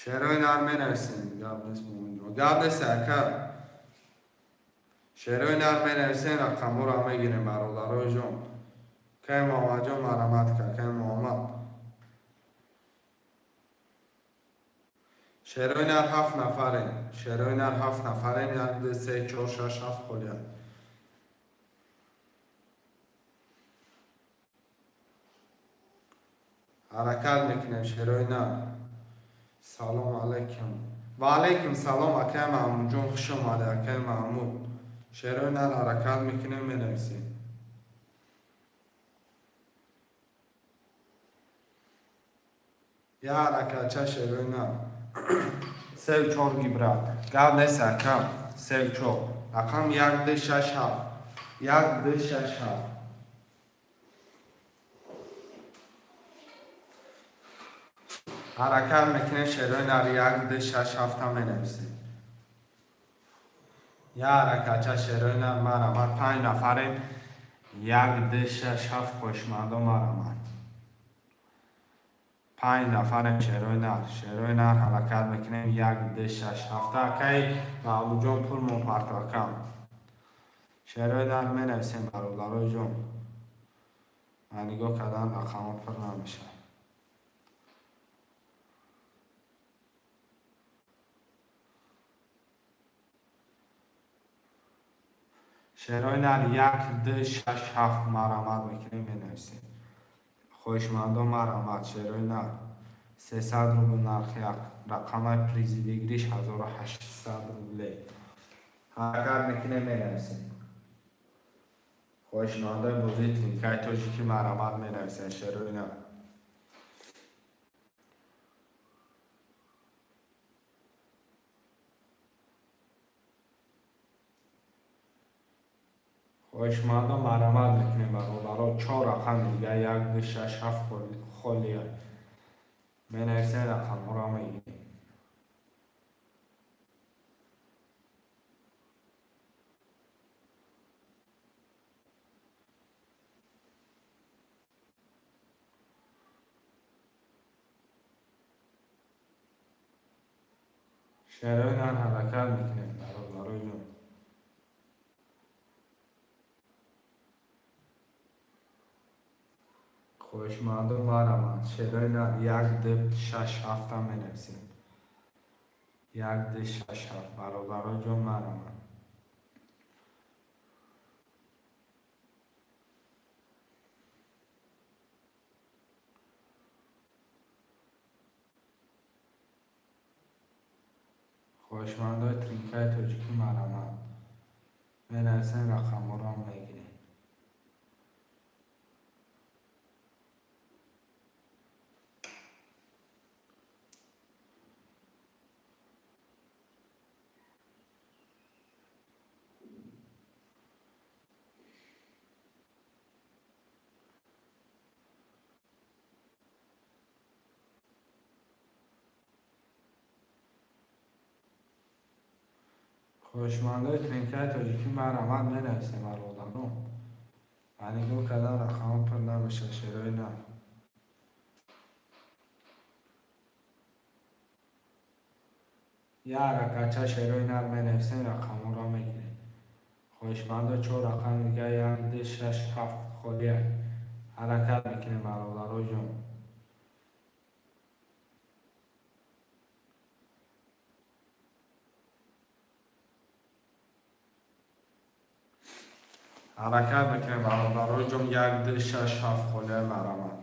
Шерои нар менависем. Гап нест, Муъминҷон. Гап нест, ака. Шерои нар менависем, рақамҳоро мегирем, бародарои ҷон. Акаи Муҳаммадҷон, марҳамат кун, акаи Муҳаммад. Шерои нар, ҳафт нафарем. Шерои нар, ҳафт нафарем. Як, ду, се, чор, шаш, ҳафт холианд. Ҳаракат мекунем, шерои нар. Салом алайкум. Ва алайкум салом, акаи Маҳмудҷон, хуш омадед, акаи Маҳмуд. Шерои нар, ҳаракат мекунем, менависем. Я ҳаракатча, шерои нар. Сеу чор гибрат. Гап нест, ака. Сеу чор. Рақам як, ду, шаш, ҳафт. Як, ду, шаш, ҳафт. Ҳаракат мекунем, шерои нар, як, ду, шаш, ҳафтам менависем. Я ҳаракатча, шерои нар, марҳамат. Панҷ нафарем. Як, ду, шаш, ҳафт, хоҳишмандон, марҳамат. Панҷ нафарем, шерои нар. Шерои нар, ҳаракат мекунем, як, ду, шаш, ҳафта. Акаи Маҳмудҷон, пул мопарто, акам. Шерои нар менависем, бародарои ҷон. Ба нигоҳ кардан рақамҳо пур намешавад. Шерои нар як, ду, шаш, ҳафт марҳамат мекунем, менависем. Хоҳишмандон, марҳамат, шерои нар 300 рубл нархи як рақамаи, призи выигрыш 1800 рубле. Ҳаракат мекунем, менависем. Хоҳишмандои бозии тринкаи тоҷикӣ, марҳамат, менависем шерои нар. Хоҳишмандон, марҳамат мекунем, бародаро. Чор рақами дига, як, ду, шаш, ҳафт холия. Менависем, рақамҳоро мегирем. Шерои нар ҳаракат мекунем, бародарои ҷон. Хоҳишмандон, марҳамат, шерои нар як, ду, шаш, ҳафтам менависем. Як, ду, шаш, ҳафт, бародарои ҷон, марҳамат. Хоҳишмандои тринкаи тоҷикӣ, марҳамат, менависем, рақамҳоро мегирем. Хоҳишмандои тринкаи тоҷикӣ, марҳамат, менависем, бародарон. Ба нигоҳ кардан рақамҳо пур намешавад. Шерои нар як ҳаракатча, шерои нар менависем, рақамҳоро мегирем. Хоҳишмандо, чор рақами дига, як, ду, шаш, ҳафт холия. Ҳаракат мекунем, бародарои ҷон. Ҳаракат мекунем, бародарои ҷон. Як, ду, шаш, ҳафт холия, марҳамат.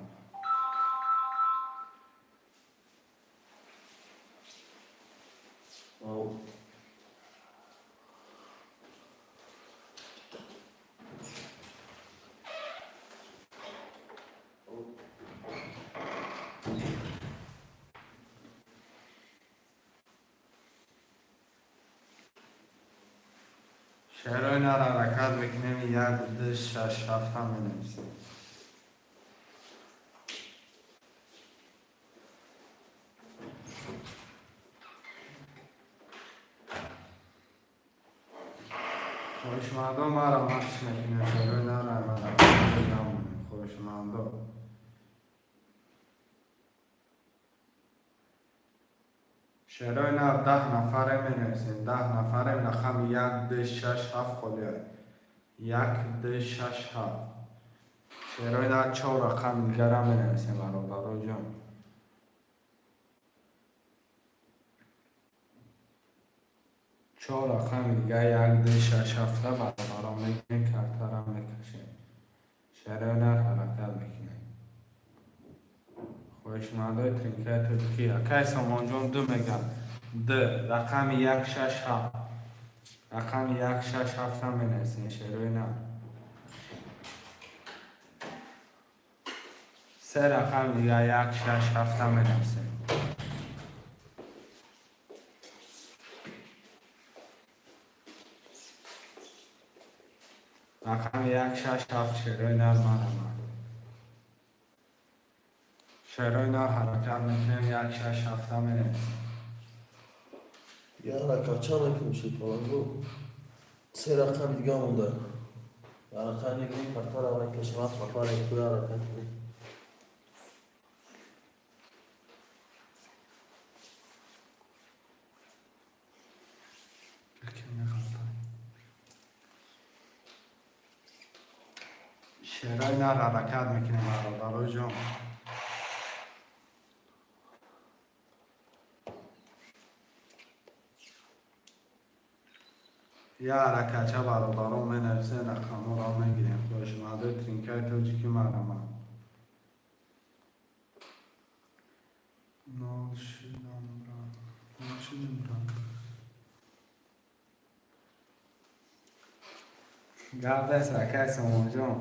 Ау. Шерои нар ҳаракат мекунем, як, ду, шаш, ҳафтам менависем. Хоҳишмандон, марҳамат мекунем, шерои нар намонем, хоҳишмандон. Шерои нар, 10 нафаре менависем, 10 нафарем. Рақами як, ду, шаш, ҳафт холия. Як, ду, шаш, ҳафт. Шерои нар, чор рақами дигарам менависем, бародарои ҷон. Чор рақами дига, як, ду, шаш, ҳафта, бародарон, мегирем, картарам мекашем. Шерои нар ҳаракат мекунем. Хоҳишмандои тринкаи тоҷикӣ, акай Сомонҷон ду мегам. Д рақами як, шаш, ҳафт, рақами як, шаш, ҳафтам менависем, шерои нар. Се рақами дига, як, шаш, ҳафтам менависем. Рақами як, шаш, ҳафт, шерои нар, марҳамат. Шерои нар ҳаракат мекунем, як, шаш, ҳафта менависем. Як ҳаракатча мекунем, шерпаланго. Се рақами дига монда. Ҳаракат мекунем, картара мекашем, ҳафт нафар якуя ҳаракат кунем. Шерои нар ҳаракат мекунем, бародарои ҷон. Я ҳаракатча, бародарон, менависен, рақамҳоро мегирем. Хоҳишмандои тринкаи тоҷикӣ, марҳамат. Нол шидам, брат, нол шидем, брат. Гап нест, акай Сомонҷон.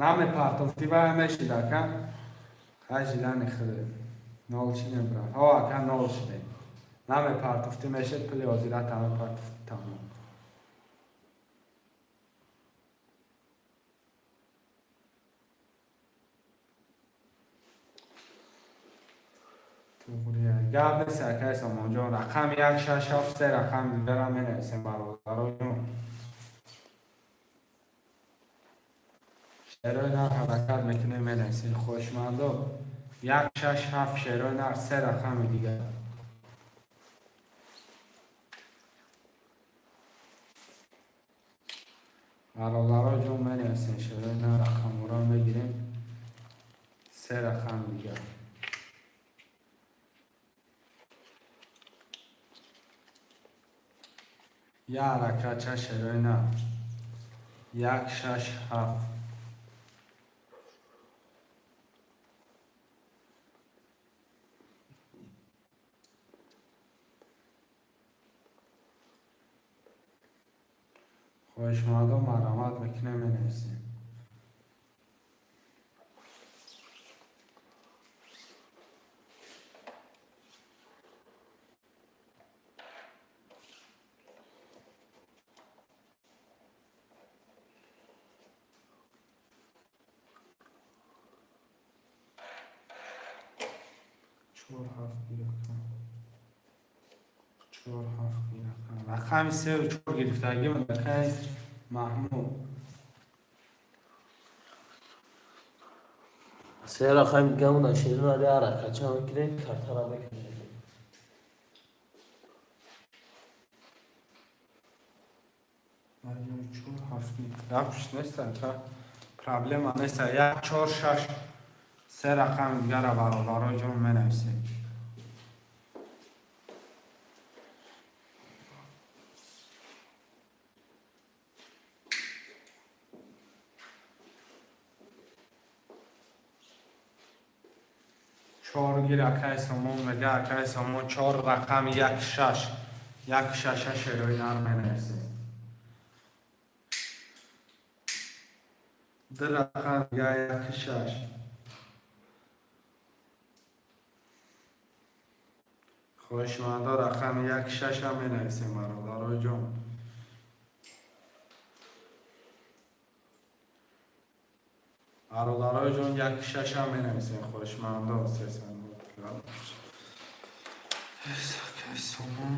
Намепартофтӣ, вай мешид, ака. Хай, жидани худ. Нол шидем, брат. Ҳо, ака, нол шидем. Намепартофтӣ, мешид, пули ҳозирата мепартофтӣ, тамом. Гап нест, акай Сомонҷон. Рақами 1, 6, 7, се рақами дигарам менависем, бародароҷон. Шерои нар ҳаракат мекунем, менависем. Хоҳишмандо, 1, 6, 7, шерои нар, се рақами дигар. Бародароҷон, менависем, шерои нар, рақамҳоро мегирем, се рақами дигар. Я ҳаракатча, шерои нар, 1, 6, 7. Хоҳишмандо, марҳамат мекунем, менависем. Чор, ҳафт, гиракам, чор, ҳафт, гиракам. Рақами сеу чор гирифтагӣ, акай Маҳмуд. Се рақами дига монда, шерина, я ҳаракатча мекунем, картара мекунем. Чор, ҳафт, гапш нест, ака, проблема нест. 1, 4, 6, се рақами дигара, бародаро ҷон, менависем. Чор гир, акай Сомон мега. Акай Сомон, чор рақами 1, 6, 1, 6-а шерои нар менависем. Ду рақам дига, 1, 6. Хоҳишмандо, рақами 1, 6-а менависем, бародаро ҷон. Бародарои ҷон, 1, 6-а менависем, хоҳишмандо. Акай Сомон.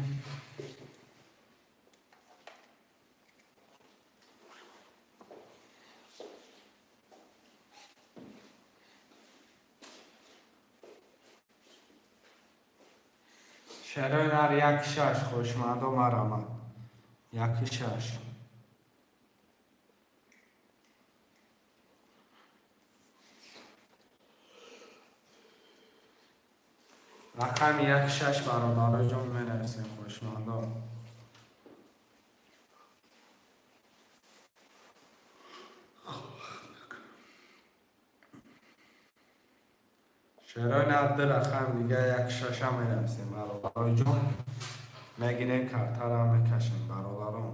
Шерои нар, 1, 6. Хоҳишмандо, марҳамат, 1, 6. Рақами 1, 6, бародаро ҷон, менависем, хоҳишмандо. Шерои нар, ду рақам дига, 1, 6-а менависем, бародарои ҷон. Мегирем, картара мекашем, бародарон.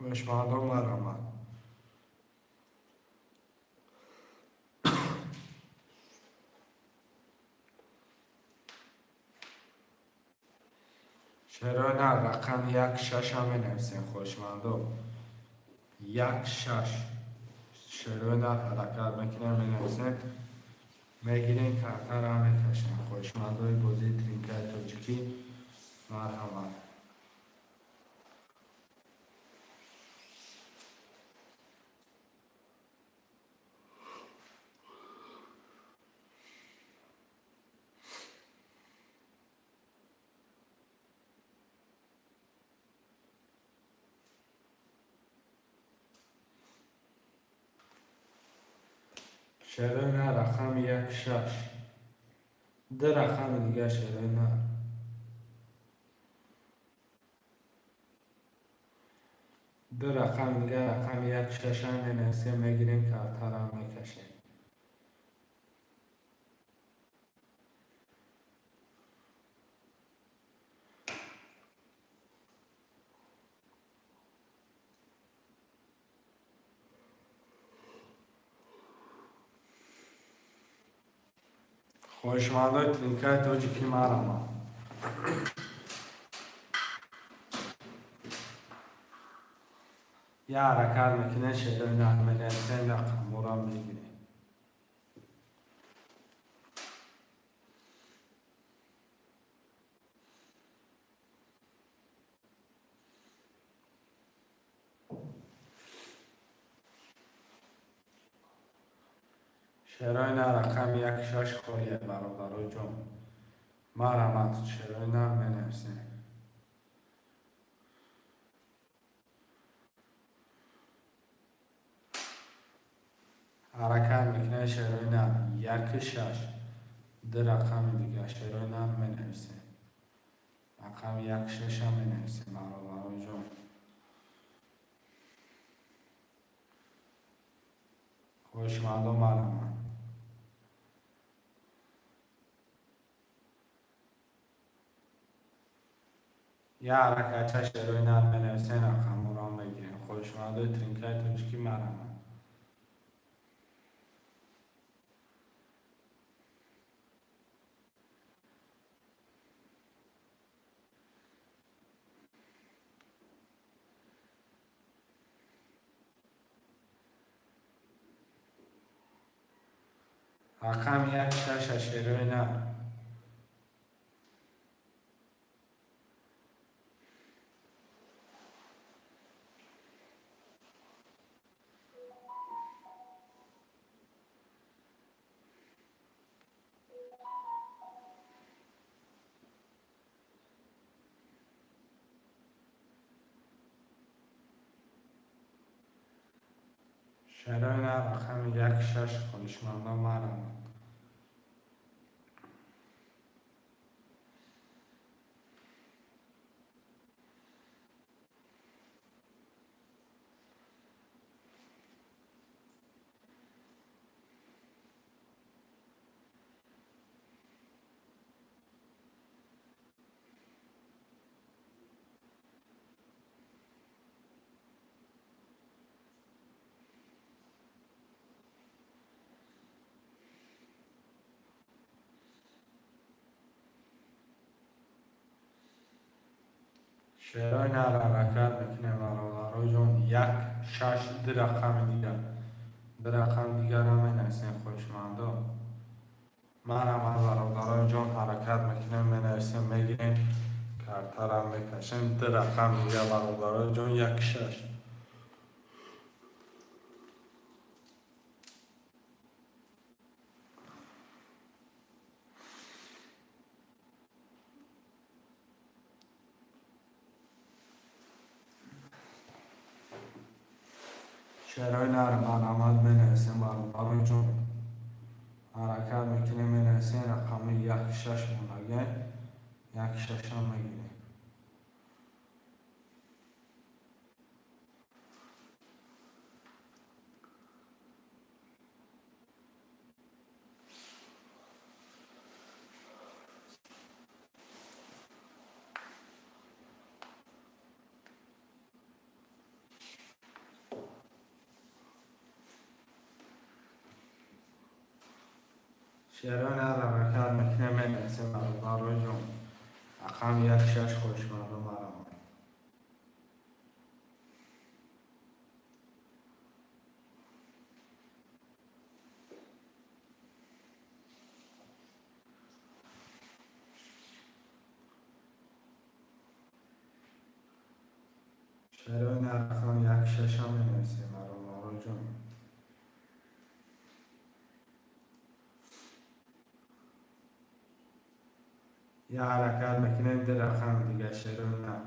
Хоҳишмандо, марҳамат. Шерои нар, рақами 1, 6-а менависем, хоҳишмандо. 1, 6, шерои нар ҳаракат мекунем, менависем, мегирем, картара мекашем. Хоҳишмандои бозии тринкаи тоҷикӣ, марҳамат. Шерои нар, рақами як, шаш. Ду рақами дига, шерои нар. Ду рақами дига, рақами як, шашам менависем, мегирем, картарам мекашем. Хоҳишмандои тринкаи тоҷикӣ, марама. Я ҳаракат мекунем, шерои нар менависем, рақамҳоро мегирем. Шерои нар, рақами як, шаш холия, бародарои ҷон. Марҳамат, шерои нар менависем. Ҳаракат мекунем, шерои нар, як, шаш. Ду рақами дига, шерои нар менависем. Рақами як, шашам менависем, бародарои ҷон. Хоҳишмандо, марҳамат. Я ҳаракатча, шерои нар менависем, рақамҳоро мегирем. Хоҳишмандои тринкаи тоҷикӣ, марҳамат. Рақами як, шаша, шерои нар. Шерои нар, рақами як, шаш, хоҳишмандон, марҳамат. Шерои нар ҳаракат мекунем, бародарои ҷон. Як, шаш, ду рақами дигар. Ду рақами дигарро менависем, хоҳишмандо. Марҳамат, бародарои ҷон, ҳаракат мекунем, менависем, мегирем, картарам мекашем. Ду рақами дигар, бародарои ҷон, як, шаш. Шерои нар, марҳамат, менависем, бародарои ҷон. Ҳаракат мекунем, менависем, рақами як, шаш мондагиай. Як, шашам мегирем. Шерои нар ҳаракат мекунем, менависем, бародарои ҷон. Рақами як, шаш, хоҳишмандо, марҳамат. Шерои нар, рақами як, шашам менависем, бародарои ҷон. Я ҳаракат мекунем, ду рақами дига, шерои нар.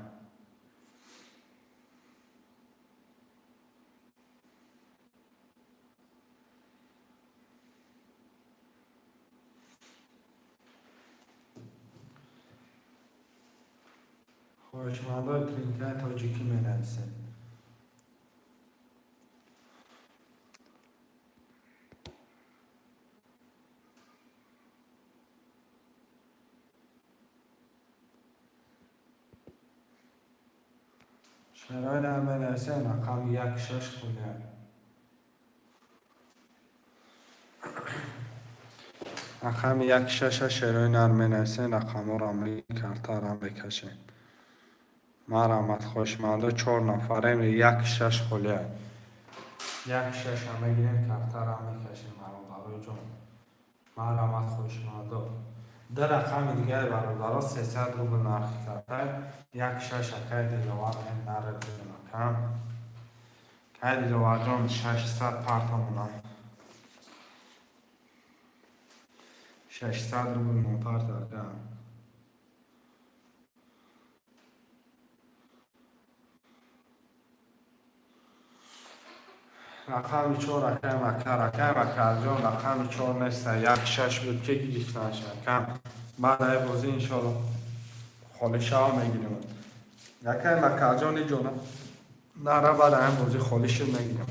Хоҳишмандои тринкаи тоҷикӣ менависед. Шерои нар менависем, рақами як шаш хулия. Рақами як шаша шерои нар менависем, рақамҳоро картара мекашем. Марҳамат, хоҳишмандо, чор нафарем, як шаш холия. Як шаша мегирем, картара мекашем, бародарои ҷон. Марҳамат, хоҳишмандо. Ду рақами дигари, бародаро, 300 рубл нархи карта. Як шаш, акай Диловар, наре кам. Кай Диловарҷон, 600 партамона. 600 рубл мон парта, ака. Рақами чор, акай Макар, акай Макарҷон, рақами чор неста, як шаш буд, ки гирифтанш, акам. Баъд ай бозӣ, иншолло, холӣ шава, мегирем. Акай Макарҷон, иҷона нара, баъд ай бозӣ холӣ шуд, мегирем.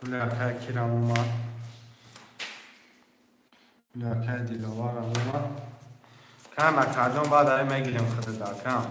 Пули акай кирам омад? Пули акай Диловарам омад. Кам, акаҷон, баъд ай мегирем худада, акам.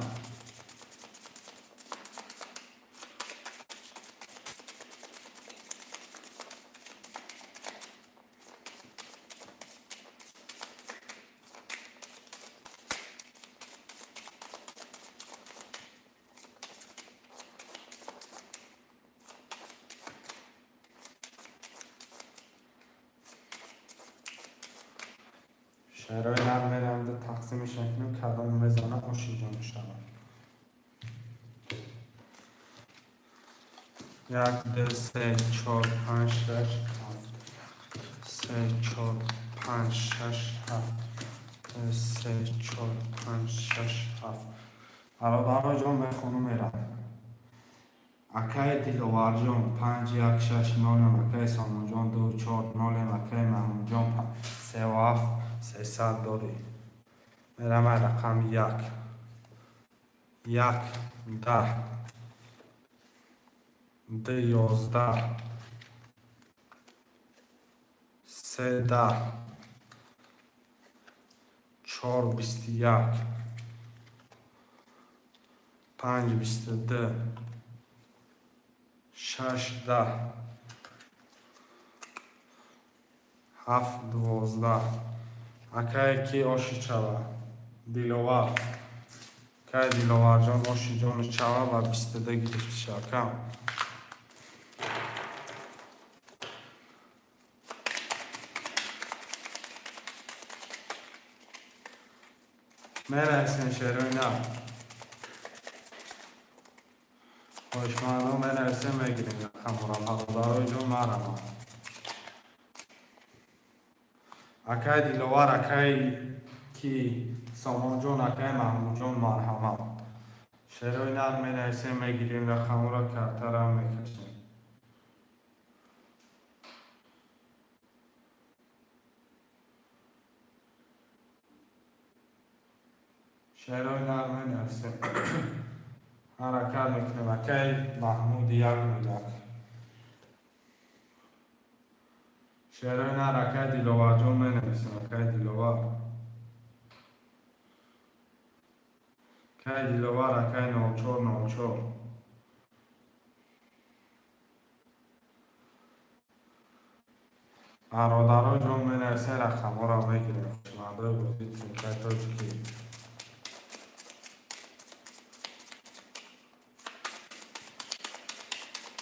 Шерои нар меравда, тақсимиш мекунем, кадом мезана, оши ҷон мешавад. Як, ду, се, чор, панҷ, шаш, ҳафт. Се, чор, панҷ, шаш, ҳафт. Се, чор, панҷ, шаш, ҳафт. Бародаро ҷон, мехону мерам. Акаи Диловарҷон, панҷ, як, шаш, нолем, акаи Сомонҷон, ду, чор, нолем, акаи Маҳмудҷон, севу ҳафт, 300 дорӣ. Мерам ай рақами як. Як, 10. Ду, 11. Се, 10. Чор, 21. Панҷ, 22. Шаш, 10. Ҳафт, 12. Акае ки оши чава? Диловар. Акаи Диловарҷон, оши ҷони чава, ба 22 гирифтиша, акам. Менависем шерои нав. Хоҳишмандон менависем, мегирем рақамҳоро. Бародарои ҷон, марҳамат. Акаи Диловар, акаи ки Сомонҷон, акаи Маҳмудҷон, марҳамат. Шерои нар менависем, мегирем рақамҳоро, картара мекашем. Шерои нар менависем. Ҳаракат мекунем. Акаи Маҳмуди, як 01. Шерои нар, акаи Диловарҷон, менависем, акаи Диловар. Акаи Диловар, акаи 04 04. Бародаро ҷон, менависем, рақамҳоро мегирем. Хушмандои бозии тринкаи тоҷикӣ.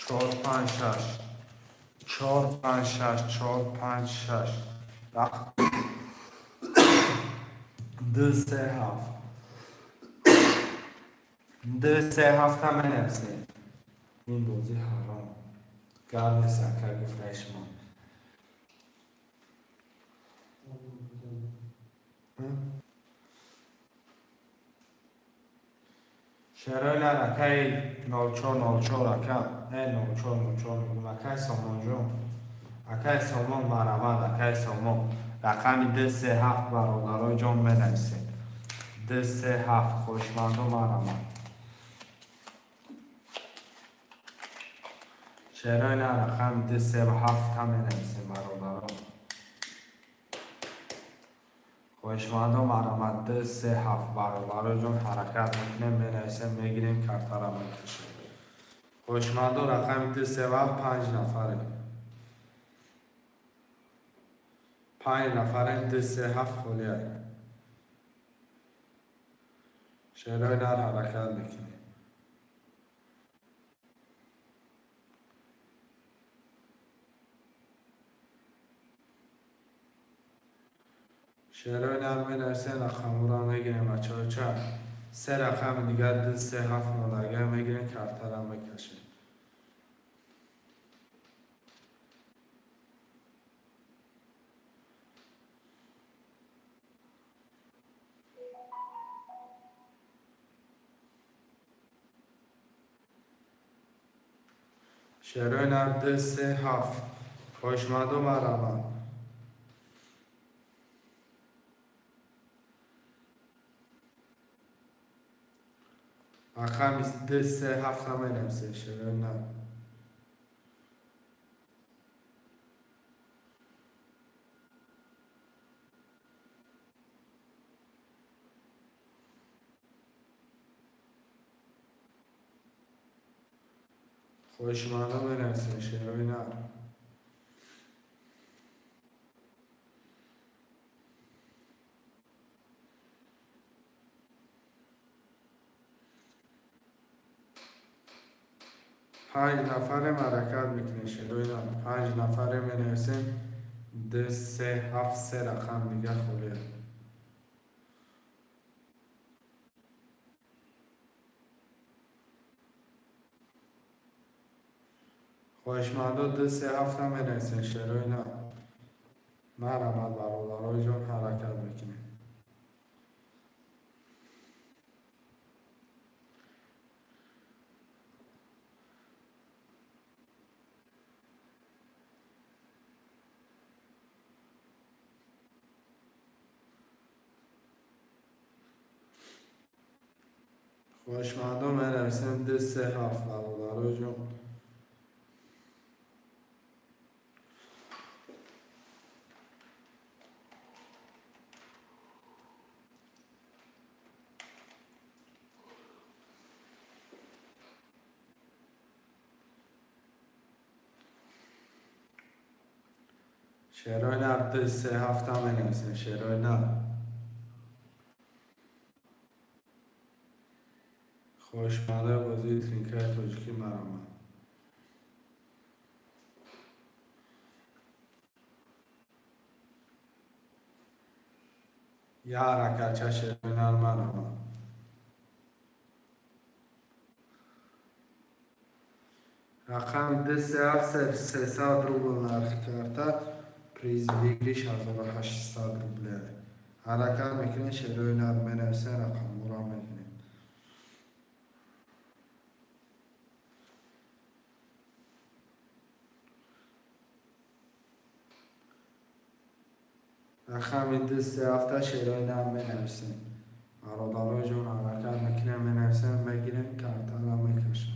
Чор, панҷ, шаш. Чор, панҷ, шаш, чор, панҷ, шаш. Ду, се, ҳафт. Ду, се, ҳафта менависем. Ин бозӣ ҳаром. Гап нест, ака, гуфтаи шумо. Шерои нар, акаи 0404, ака, 0404 мегум, акаи Сомонҷон. Акаи Сомон, марҳамат, акаи Сомон. Рақами 237, бародарои ҷон, менависед. 237, хоҳишмандо, марҳамат. Шерои нар, рақами 237 менависем, бародарон. Хоҳишмандо, марҳамат, 237, бародарои ҷон, ҳаракат мекунем, менависем, мегирем, картара мекашем. Хоҳишмандо, рақами 237, панҷ нафарем. Панҷ нафарем, 237 холия. Шерои нар, ҳаракат мекунем. Шерои нар менависем, рақамҳоро мегирем, бачаҳо, ча се рақами дигар 237 мондагар мегирем, картара мекашем. Шерои нар, 237, хоҳишмандо, марҳамат. Рақами 237 менависем, шерои нар. Хоҳишмандо, менависем, шерои нар. Панҷ нафарем, ҳаракат мекунем, шерои нар. Панҷ нафаре, менависем 237, се рақам дигар холия. Хоҳишмандо, 237 менависем, шерои нар. Марҳамат, бародарои ҷон, ҳаракат мекунем. Хоҳишмандо, менависем 237, бародарои ҷон. Шерои нар, 237 менависем, шерои нар. Хоҳишмандои бозии тринкаи тоҷикӣ, марҳамат. Як ҳаракатча, шерои нар, марҳамат. Рақами 237, 300 рубл нархи карта, приз выигрыш 1800 рубле. Ҳаракат мекунем, шерои нар, менависем, рақамҳоро мегирем. Рақами 237, шерои нар, менависем. Бародарои ҷон, ҳаракат мекунем, менависем, мегирем, картара мекашем.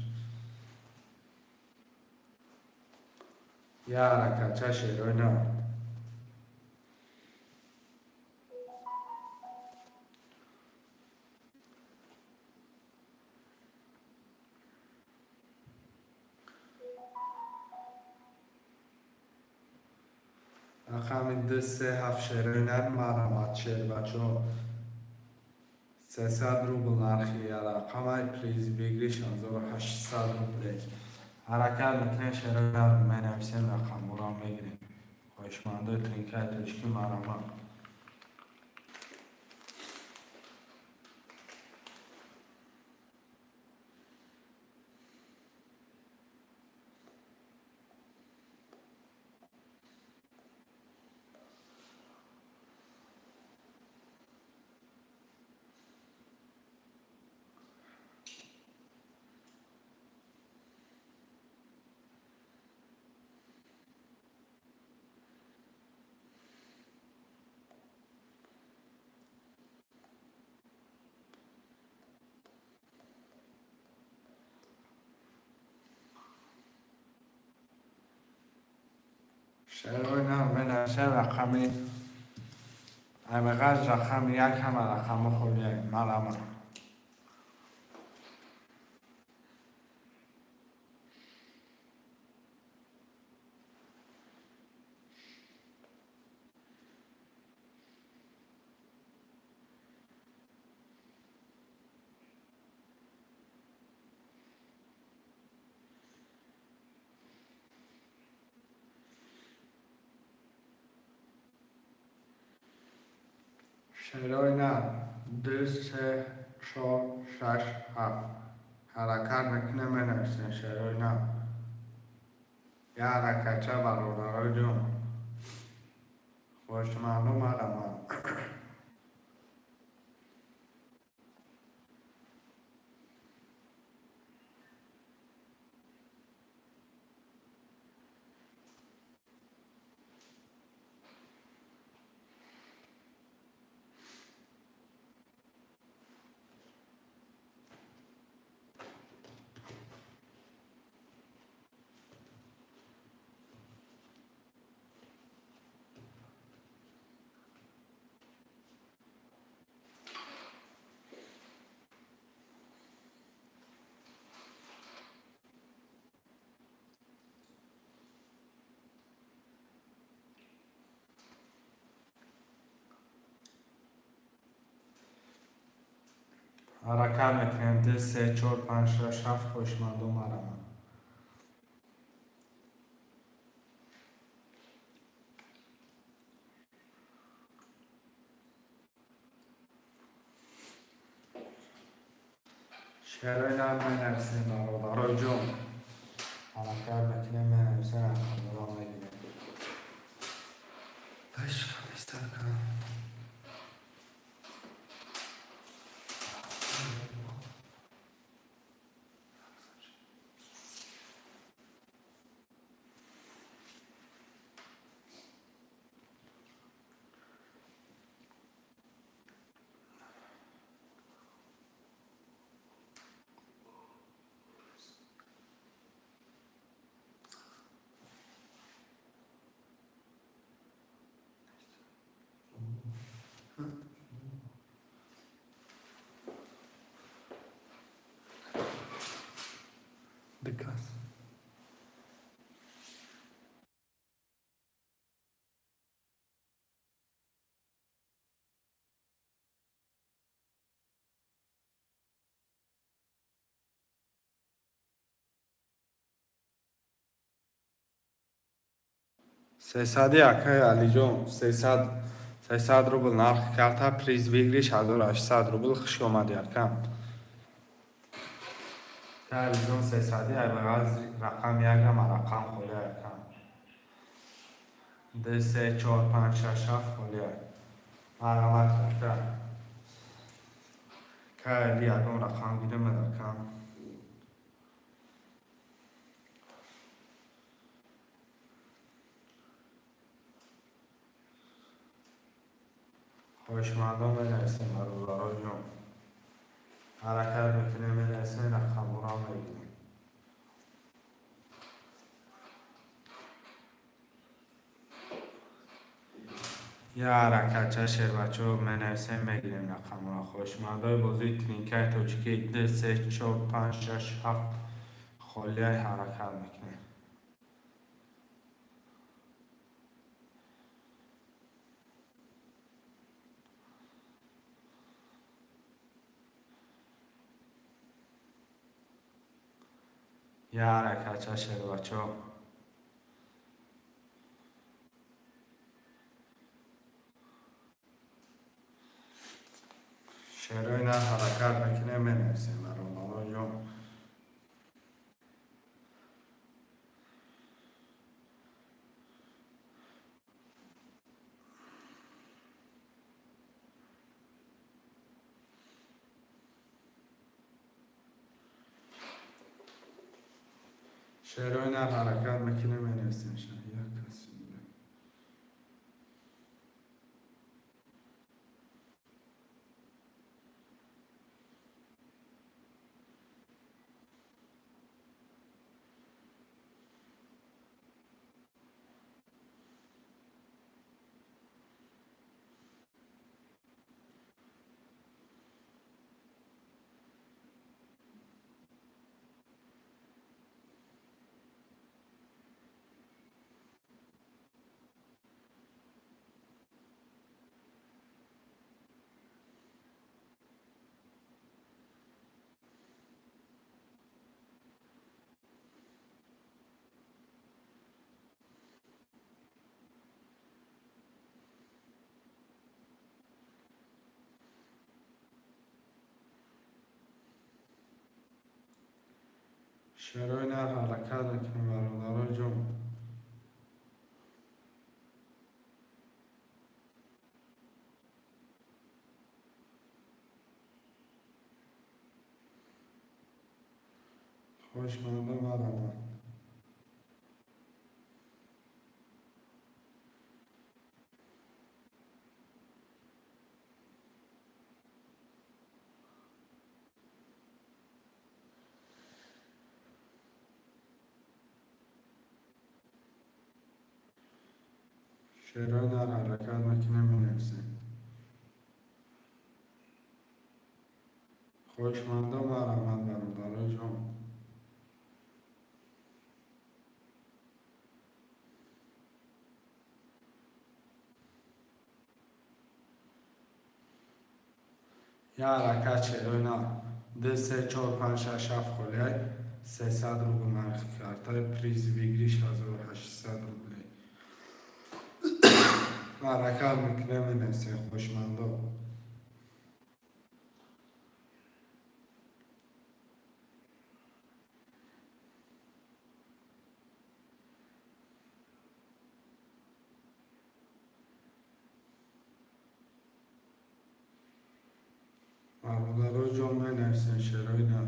Як ҳаракатча, шерои нар. Рақами 237, шерои нар, марҳамат, шербачаҳо. 300 рубл нархи рақамай, приз выигрыш 1800 рубле. Ҳаракат мекунем, шерои нар, менависем, рақамҳоро мегирем. Хоҳишмандои тринкаи тоҷикӣ, марҳамат. Шерои нар менависем рақами аймағаз рақами як ҳама рақамҳо холия марама. Шерои нар 2, 3, 4, 6, 7 ҳаракат мекунем менависем шерои нар. Як ҳаракатча бародарои ҷон. Хоҳишмандо мараман. Ҳаракат мекунем 2, 3, 4, 5, 6, 7 хоҳишмандо мараман. Шерои нар менависем бародарои ҷон. Ҳаракат мекунем менависем рақамҳоро мегирем. Because сесади акаи Алиҷон, 300 рубл нархи карта, приз выигрыш 1800 рубл. Хуш омадӣ акам. Алиҷон сесади айбағаз рақам якама рақам холия акам. 2, 3, 4, 5, 6, 7 холия. Марҳамат ака. Кайли ягон рақам гирем акам. Хоҳишмандон менависем бародарои ҷон. Ҳаракат мекунем менависем рақамҳоро мегирем. Як ҳаракатча шербачо менависем мегирем рақамҳоро. Хоҳишмандои бозии тринкаи тоҷикӣ 2, 3, 4, 5, 6, 7 холияи ҳаракат мекунем. Як ҳаракатча шербачо. Шерои нар ҳаракат мекунем менависем бародарои ҷон. Шерои нар ҳаракат мекунем менависем. Як кас Шерои нар ҳаракат мекунем, бародарои ҷон. Хоҳишмандо, марҳамат. Шерои нар ҳаракат мекунем, менависем. Хоҳишмандо, марҳамат, бародарои ҷон. Я ҳаракат, шерои нар. Д, се, чор, панҷ, шаш, ҳафт холиай, 300 рубл нархи картаи, приз выигрыш 1800 рублей. Ҳаракат мекунем, менависем, хоҳишмандо. Бародарои ҷон, менависем, шерои нар.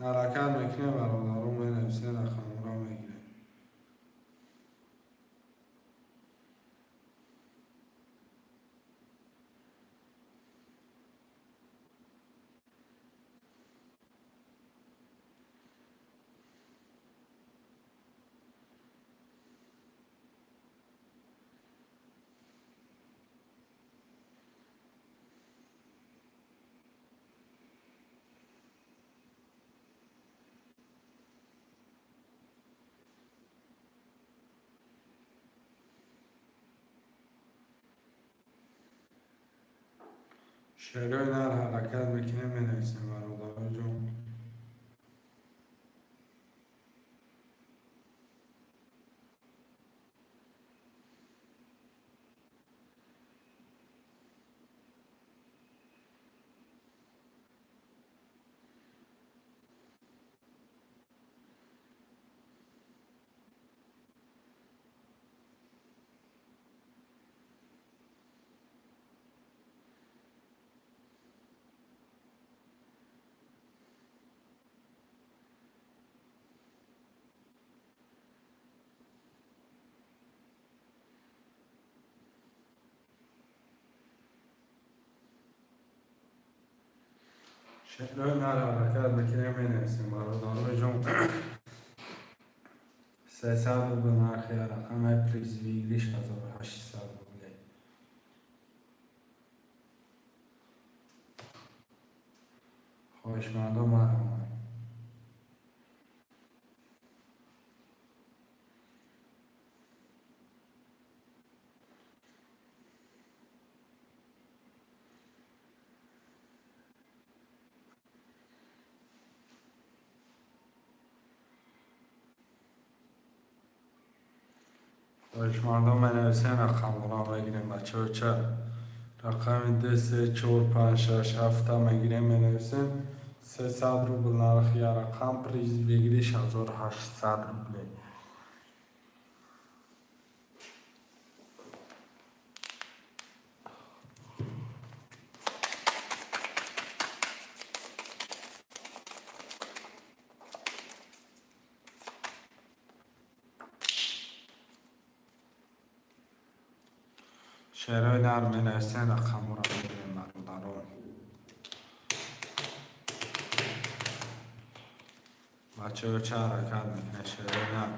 Ҳаракат мекунем, бародарон, менависем, рақамҳоро мегирем. Шерои нар ҳаракат мекунем, менависем, бародарои ҷон. Шерои нар ҳаракат мекунем, менависем, бародарои ҷон. 300 рубл нархи рақами, приз выигрыш 1800 рублей. Хоҳишмандо, марҳамат. Хоҳишмандо, менависем, рақамҳоро мегирем, бачаҳо. Ча рақами д, се, чор, панҷ, шаш, ҳафта мегирем, менависем. 300 рубл нархи як рақам, приз выигрыш 1800 рублей. Шерои нар, менависем, рақамҳоро мегирем, бародарон. Бачаҳо, ча ҳаракат мекунед, шерои нар.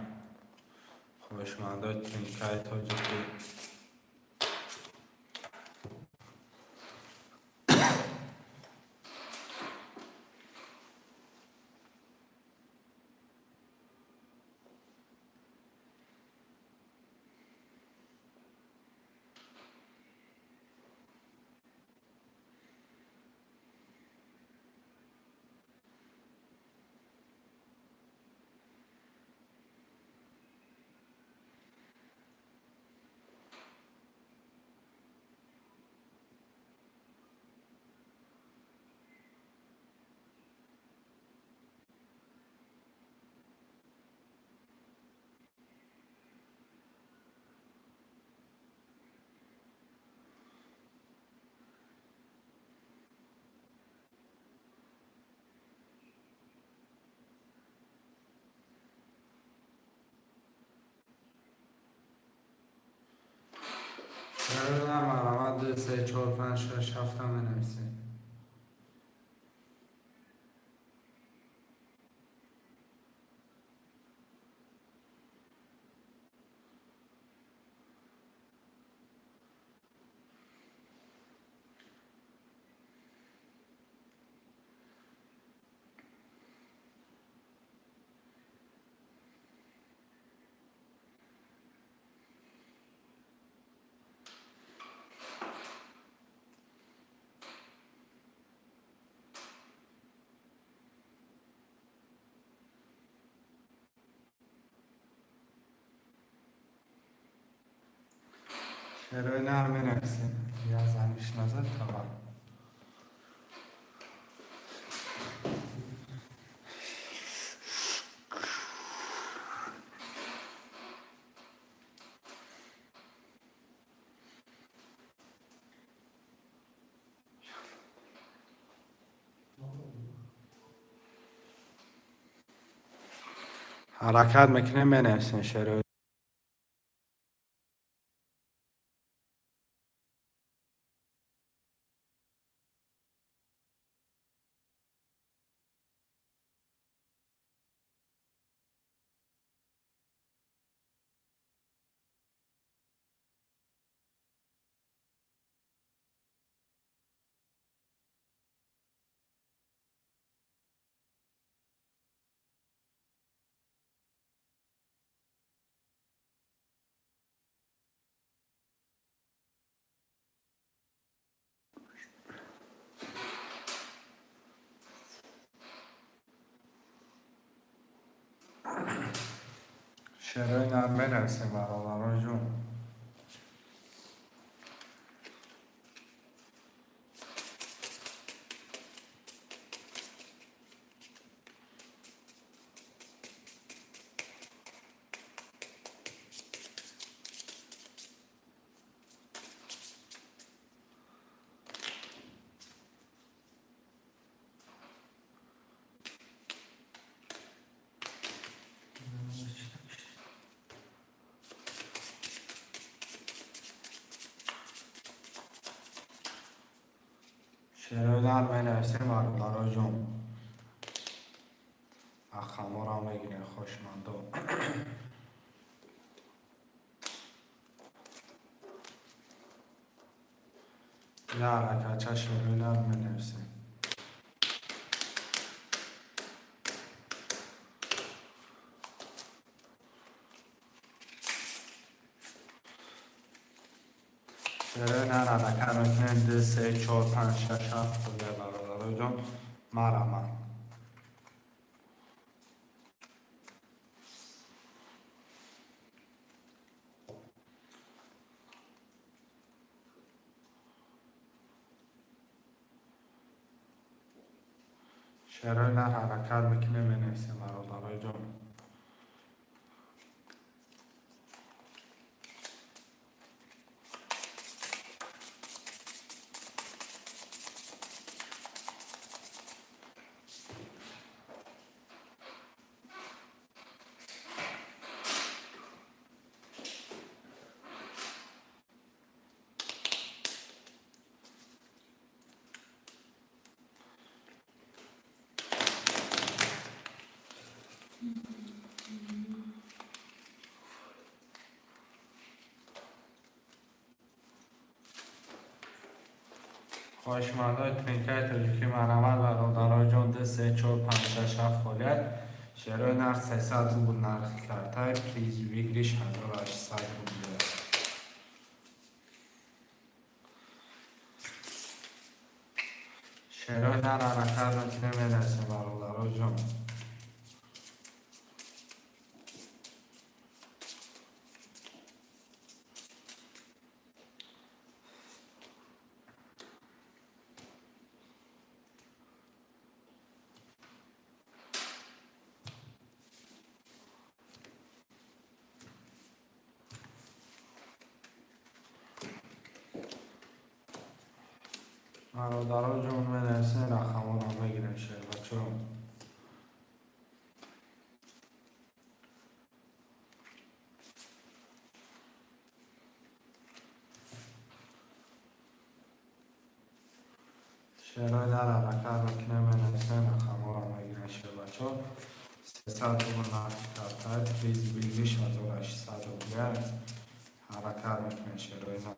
Хоҳишмандои тринкаи тоҷикӣ. 3, 4, 5, 6, 7 менависем. Шерои нар менависем. Я заниш назад тава. Ҳаракат мекунем, менависем шерои. Шерои нар менависем, бародарон ҷон. Шерои нар менависем, бародарон ҷон. Рақамҳоро мегирем, хушмандо. Я ҳаракатча шерои нар менависем. Шерои нар ҳаракат мекунем 2, 3, 4, 5, 6, 7 холия, бародарон ҷон. Мараман. Шерои нар ҳаракат мекунем, менависем, бародарои ҷон. Хоҳишмандои тринкаи тоҷикӣ, марҳамат, бародарои ҷон. 2, 3, 4, 5, 6, 7 холият. Шерои нар 300 рубл нархи картай, приз выигрыш 1800 рубл. Шерои нар ҳаракат мекунем, менависем, бародарои ҷон. Бародарон ҷон, менависем, рақамҳоро мегирем, шербачо. Шерои нар ҳаракат мекунем, менависем, рақамҳоро мегирем, шербачо. 300 рубл нархи карта, приз выигрыш 1800 рубля. Ҳаракат мекунем, шерои нар.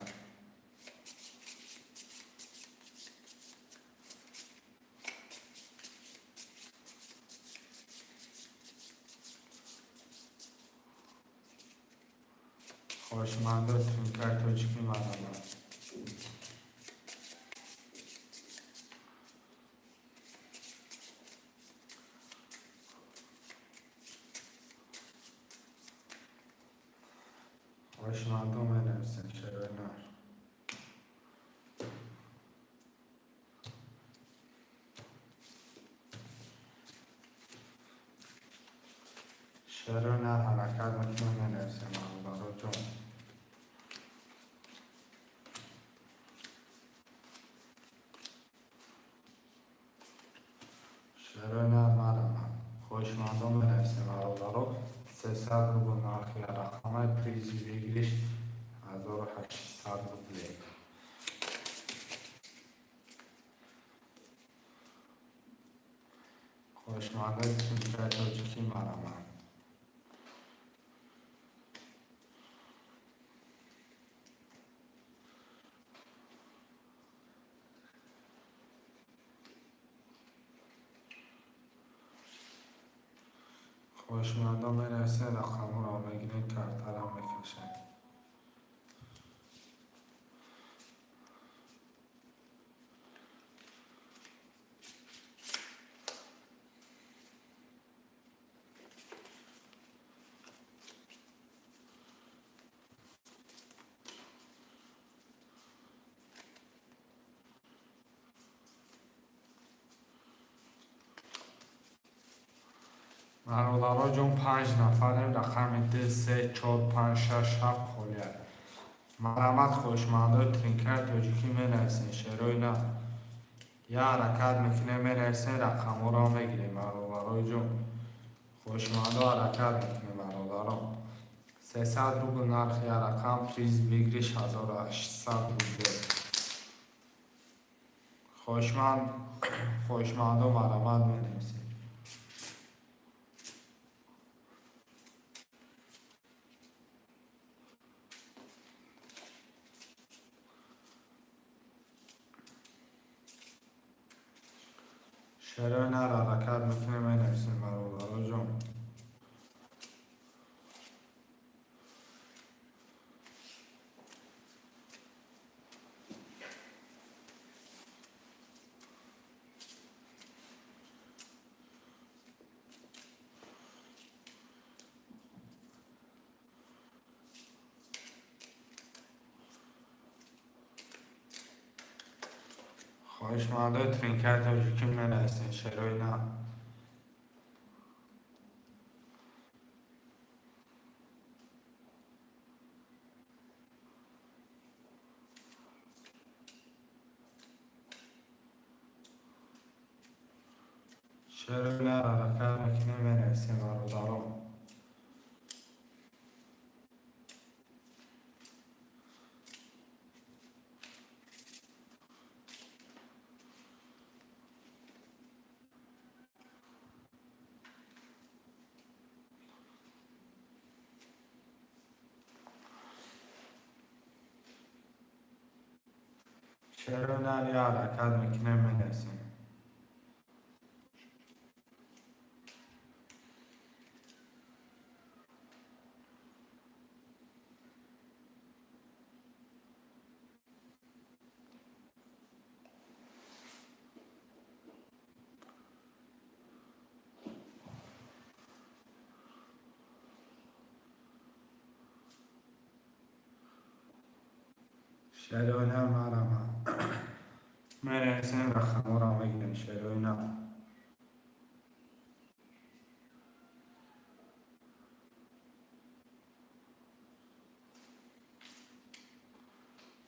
Хоҳишмандо тринкаи тоҷикӣ марҳамат. Хоҳишмандо менависем, шерои нар. Шерои нар ҳаракат мекунем, менависем, бародаро ҷон. Шерои нар марҳамат. Хоҳишмандо менависем, бародаро. 300 рубл нархи рақамаи, призи выигрыш 1800 рубле. Хоҳишмандои тринкаи тоҷикӣ марҳамат. Хоҳишмандо менависем, рақамҳоро мегирем, картаро мекашем. Бародаро ҷон, панҷ нафарем, рақами ду, се, чор, панҷ, шаш, ҳафт холия. Марҳамат, хоҳишмандои тринкаи тоҷикӣ менависем, шерои нар. Я ҳаракат мекунем, менависем, рақамҳоро мегирем, бародарои ҷон. Хоҳишмандо ҳаракат мекунем, бародарон. 300 рубл нархи я рақам, приз выигрыш 1800 рубле. Хоҳишмандо марҳамат, менависем. Шерои нар ҳаракат мекунем, менависем, бародаро ҷон. Хоҳишмандои тринкаи тоҷикӣ менависем, шерои нар. Шерои нар ҳаракат мекунем, менависем, бародарон. Шерои нар я ҳаракат мекунем, менависем. Шерои нар марҳамат. Менависем, рақамҳоро мегирем, шерои нар.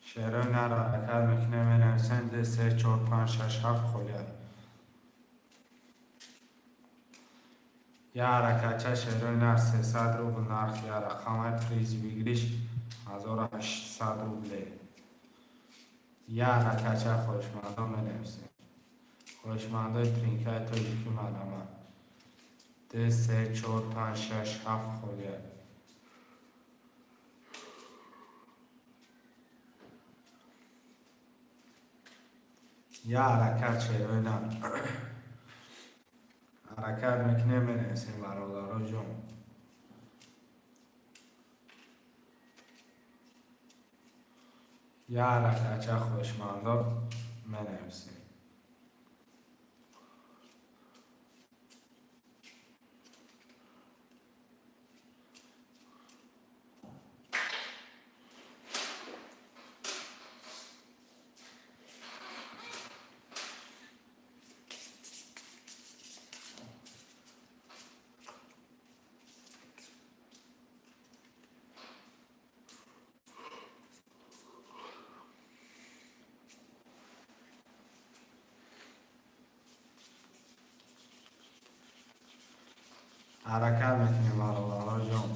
Шерои нар ҳаракат мекунем, менависем, ду, се, чор, панҷ, шаш, ҳафт холия. Я ҳаракатча, шерои нар, 300 рубл нархи я рақамаи, приз выигрыш 1800 рубле. Я ҳаракатча, хоҳишмандон менависем. Хоҳишмандои тринкаи тоҷикӣ, марҳамат. Ду, се, чор, панҷ, шаш, ҳафт холия. Я ҳаракат, шерои на ҳаракат мекунем, менависем, бародаро ҷон. Я ҳаракатча, хоҳишмандо, менависем. Ҳаракат мекунем, бародаро ҷон.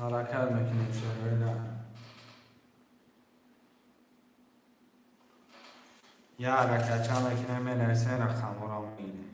Ҳаракат мекунем, шерои на. Я ҳаракатча мекунем, менависем, рақамҳоро мегирем.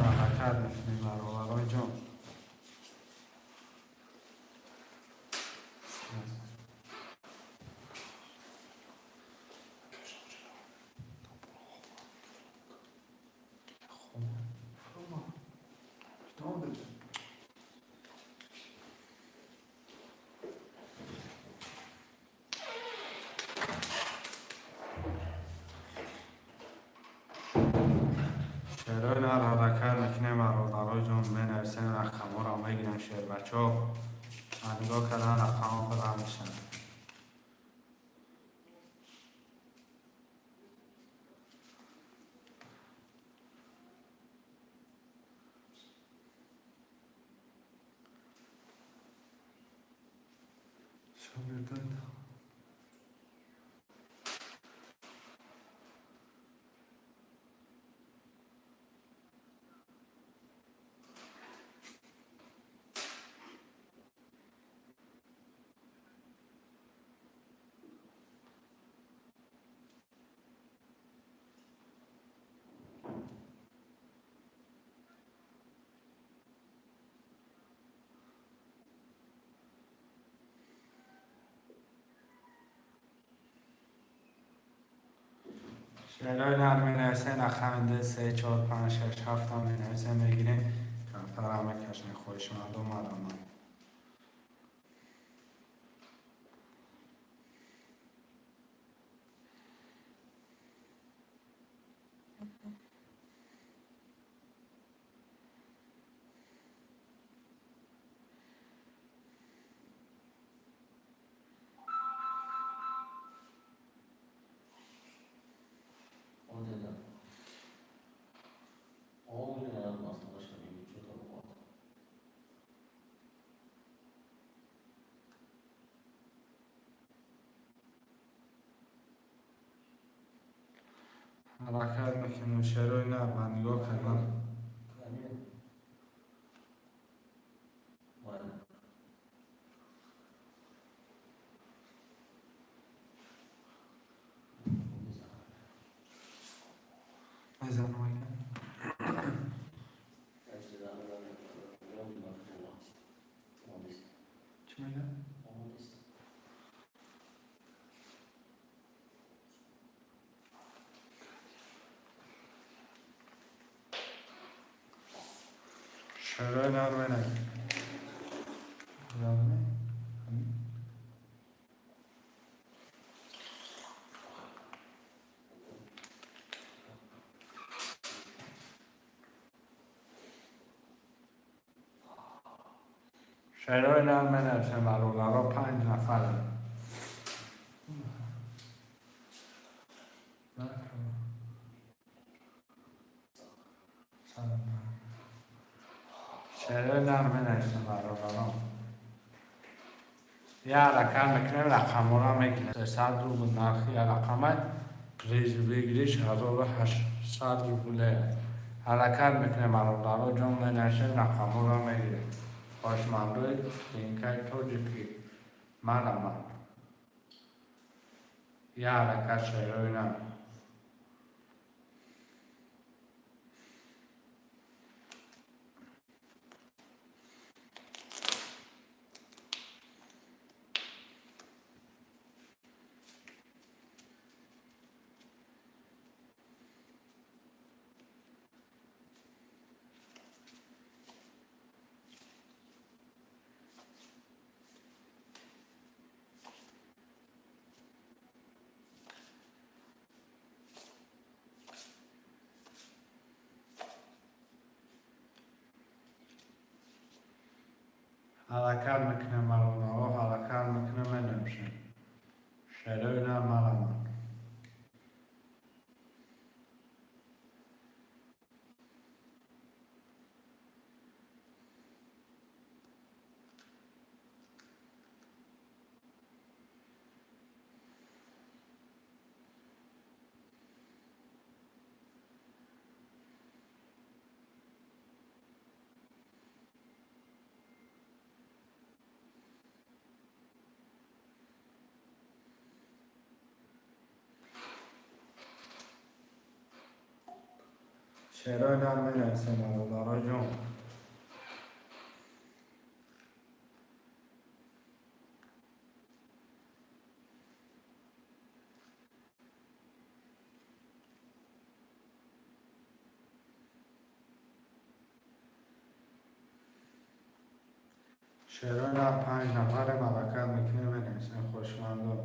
Ҳаракат мекунем, бародарои ҷон. Шерои нар ҳаракат мекунем, бародарои ҷон, менависем, рақамҳоро мегирем. Шербачаҳо нигоҳ кардан, рақамҳо пурра мешаванд. Шерои нар менависем, рақами ду, се, чор, панҷ, шаш, ҳафтам менависем, мегирем, картара мекашем. Хоҳишмандо, марҳамат. 언제나 어울리는 말씀하시는 게 좋다고 것 같아. Ҳаракат мекунем, шерои нар, ба нигоҳ кардан. 아니면 뭐야? Мезанам ака. Чӣ мегӯяд? Шарои нар менависем. Шарои нар менависем, бародаро, 5 нафарем. Шарои нар менависем, бародаро. Я ҳаракат мекунем, рақамҳоро мегирем. 300 рубл нархи я рақамай, приз выигрыш 1800 рубле. Ҳаракат мекунем, бародаро, ҷон, менависем, рақамҳоро мегирем. Хоҳишмандои тринкаи тоҷикӣ, марама. Я ҳаракат, шерои нар. Ҳаракат мекунем, бародаро, ҳаракат мекунем, менависем. Шерои нар, марама. Шерои нар менависем, бародаро ҷон. Шерои нар, 5 нафарем, ҳаракат мекунем, менависем, хоҳишмандо.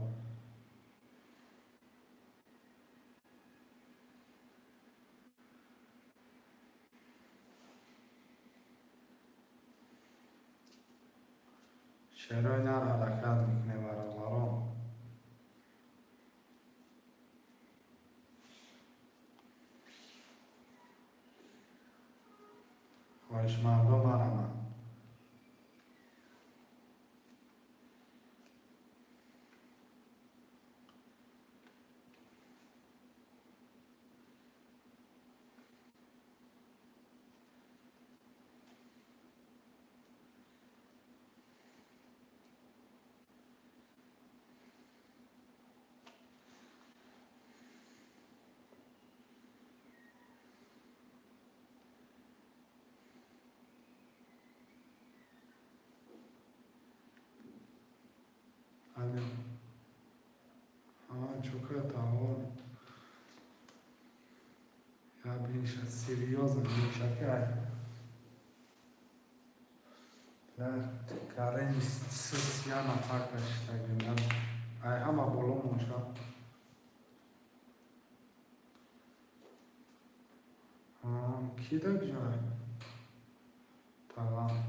Шерои нар ҳаракат мекунем, бародаро. Хоҳишмандо, марама. Алло. Чӯка таон. Я бинша, серьёзно бинша ки ай. Карени сис я нафар кашидагим. Ай ҳама боло моша. Ки да ҷой? Талант.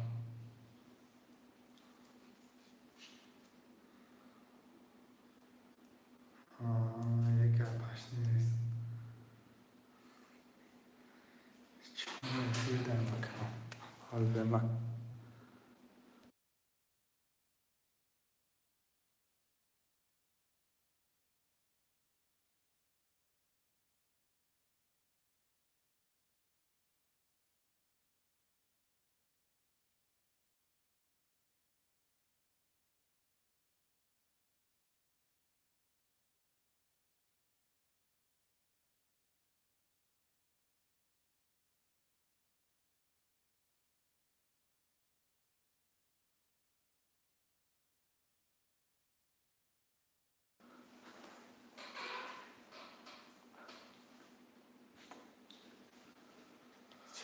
Як гапаш нест. Чӣ макам? Ҳол ба ман.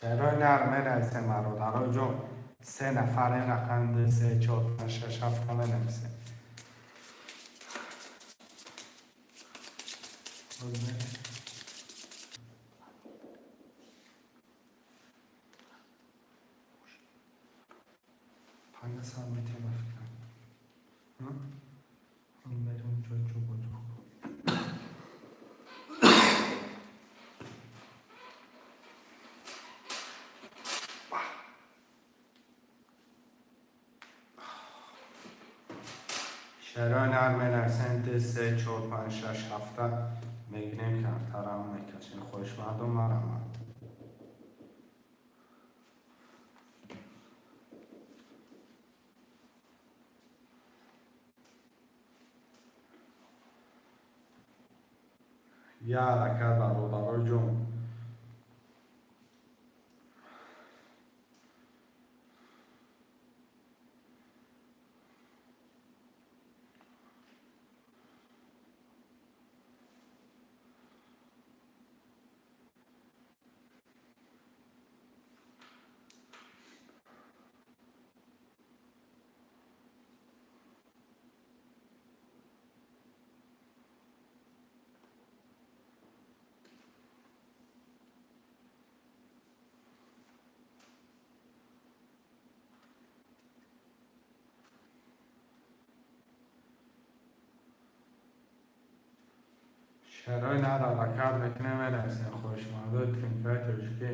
Шерои нар менависем, бародаро ҷон. Се нафар ин рақам, ду, се, чор, панҷ, шаш, ҳафта менависем. Панга сар метем, ба фикрам. Мерем ҷой ҷо бо ҷо. Шерои нар менависем, ду, се, чор, панҷ, шаш, ҳафта мегирем, картарамо мекашем. Хоҳишмандон, марамад. Я ҳаракат, бародаро ҷон. Шерои нар ҳаракат мекунем, менависем, хоҳишмандои тринкаи тоҷикӣ.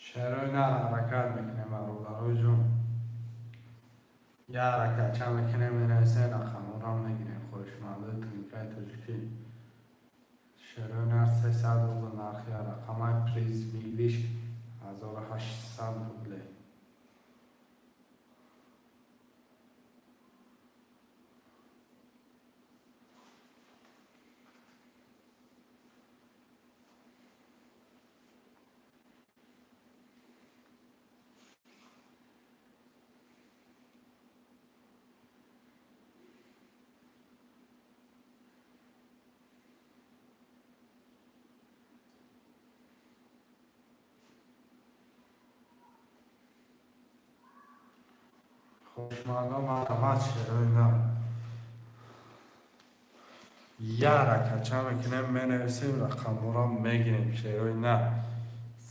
Шерои нар ҳаракат мекунем, бародаро ҷон. Я ҳаракатча мекунем, менависем, рақамҳоро мегирем, хоҳишмандои тринкаи тоҷикӣ. Шерои нар 300 рубл нархи рақамаи, приз выигрыш 1800 рубле. Хоҳишмандон, марҳамат, шерои нар. Я ҳаракатча мекунем, менависем, рақамҳоро мегирем. Шерои нар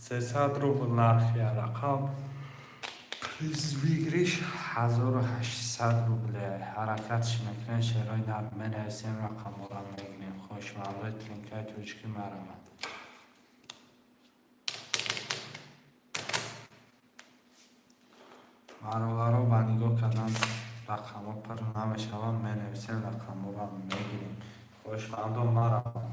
300 рубл нархи рақам, приз выигрыш 1800 рубле. Ҳаракатш мекунем, шерои нар менависем, рақамҳоро мегирем. Хоҳишмандои тринкаи тоҷикӣ, марҳамат. Бародаро, ба нигоҳ кардан рақамҳо пур намешаванд, менависем, рақамҳоро мегирем. Хоҳишмандон, марҳамат.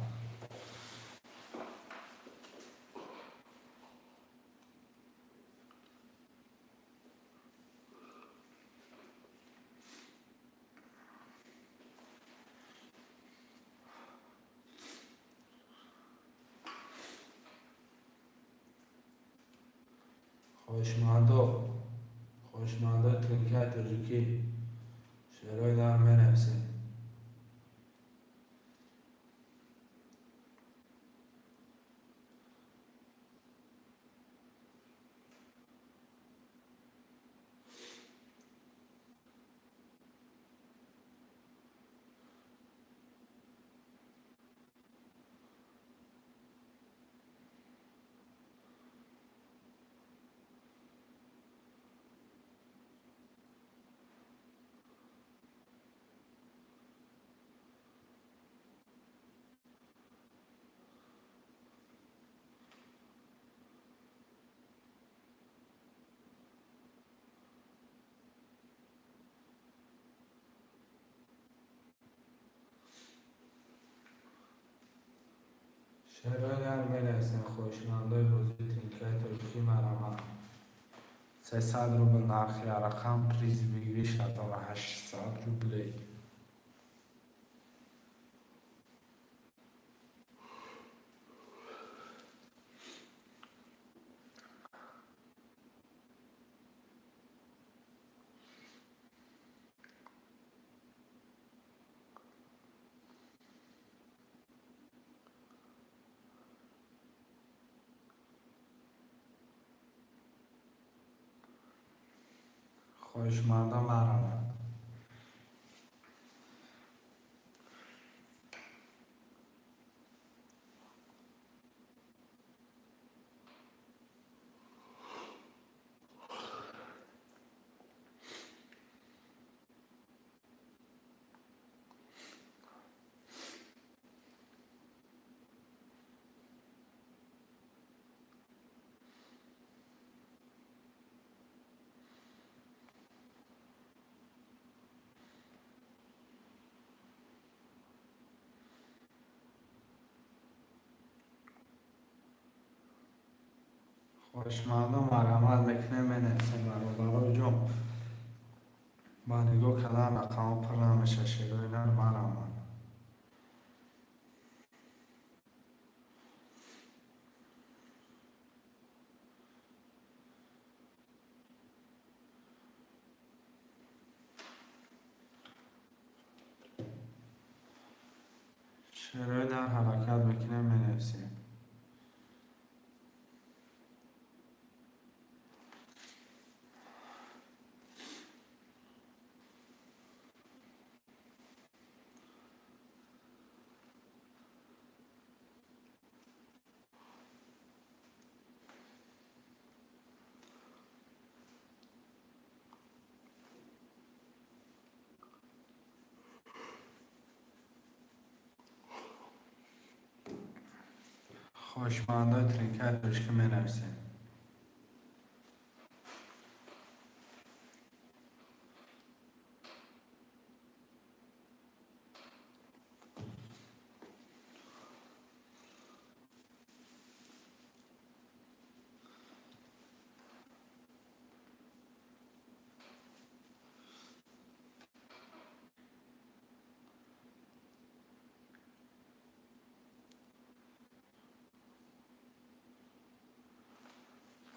Хоҳишмандо, хоҳишмандои тринкаи тоҷикӣ, шерои нар менависем. Шерои нар менависем, хоҳишмандои бозии тринкаи тоҷикӣ, марҳамат. 300 рубл нархи рақам, приз выигрыш 1800 рублей. Хоҳишмандо, марҳамат. Хоҳишмандо, марҳамат мекунем, менависем, бародаро ҷон. Ба нигоҳ кардан рақамҳо пур намешавад, шерои нар, марҳамат. Шерои нар ҳаракат мекунем, менависем. Хоҳишмандои тринкаи тоҷикӣ, менависем.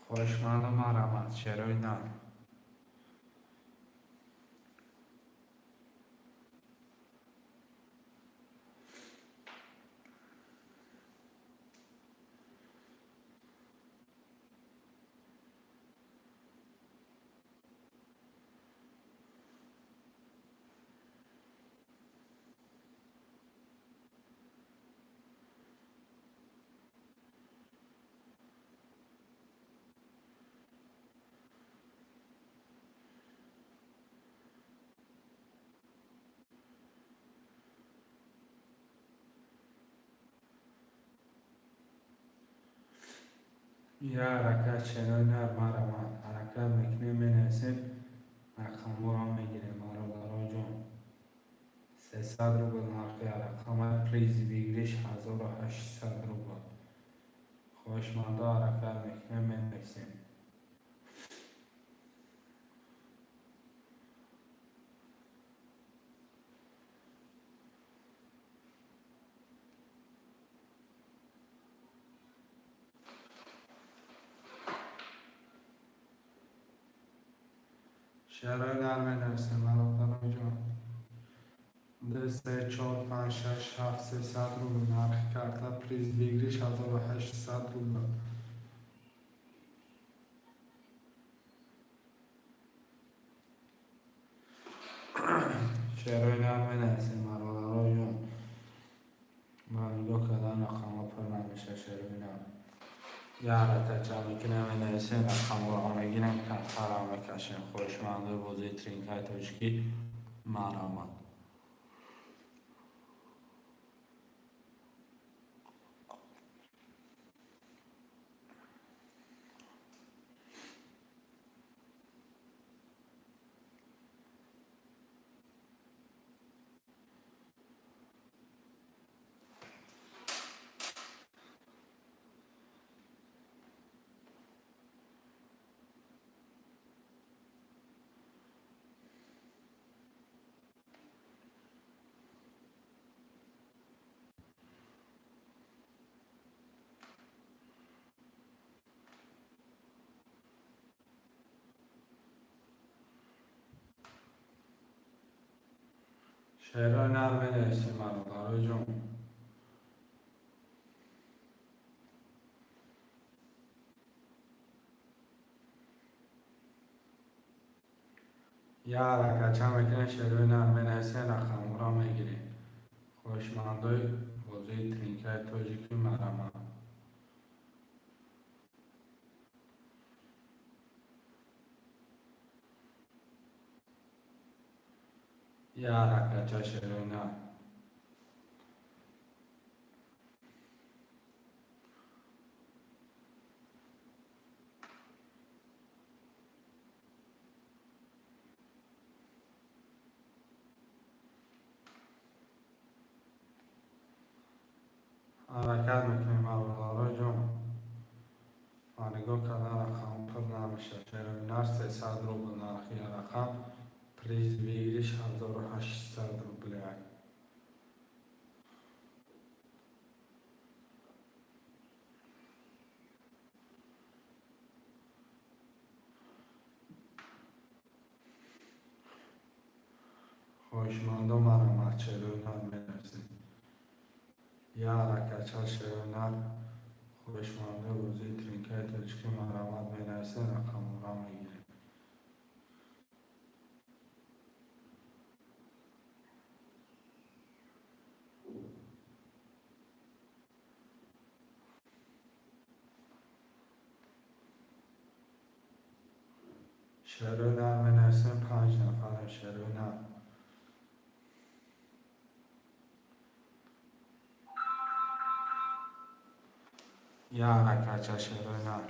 Хоҳишмандо, марҳамат, шерои нар. Я ҳаракат, шерои нар, марҳамат. Ҳаракат мекунем, менависем, рақамҳоро мегирем, бародаро ҷон. 300 рубл нархи рақама, приз выигрыш 1800 рубл. Хоҳишмандо, ҳаракат мекунем, менависем. Шерои нар менависем, бародаро ҷон. Ду, се, чор, панҷ, шаш, ҳафт, 300 рубл нархи карта, приз выигрыш 1800 рубл. Шерои нар менависем, бародаро ҷон. Ба нигоҳ кардан рақамҳо пур намешавад, шерои нар. Я ҳаракат мекунем, менависем, рақамҳоро мегирем, картаро мекашем. Хоҳишмандои бозии тринкаи тоҷикӣ, марҳамат. Шерои нар менависем, бародарои ҷон. Як ҳаракатча мекунем, шерои нар менависем, рақамҳоро мегирем. Хоҳишмандои бозии тринкаи тоҷикӣ, марҳамат. Як ҳаракатча, шерои нар. Ҳаракат мекунем, бародарои ҷон. Ва нигоҳ кардан, рақам пур намешавад. Шерои нар 300 рубл нархи рақам, приз выигрыш 1800 рубля. Хоҳишмандо, марҳамат, шерои нар менависем. Як ҳаракатча, шерои нар. Хоҳишмандои бозии тринкаи тоҷикӣ, марҳамат, менависем, рақамҳоро мегирем. Шерои нар менависем, панҷ нафарем, шерои нар. Як ҳаракатча, шерои нар.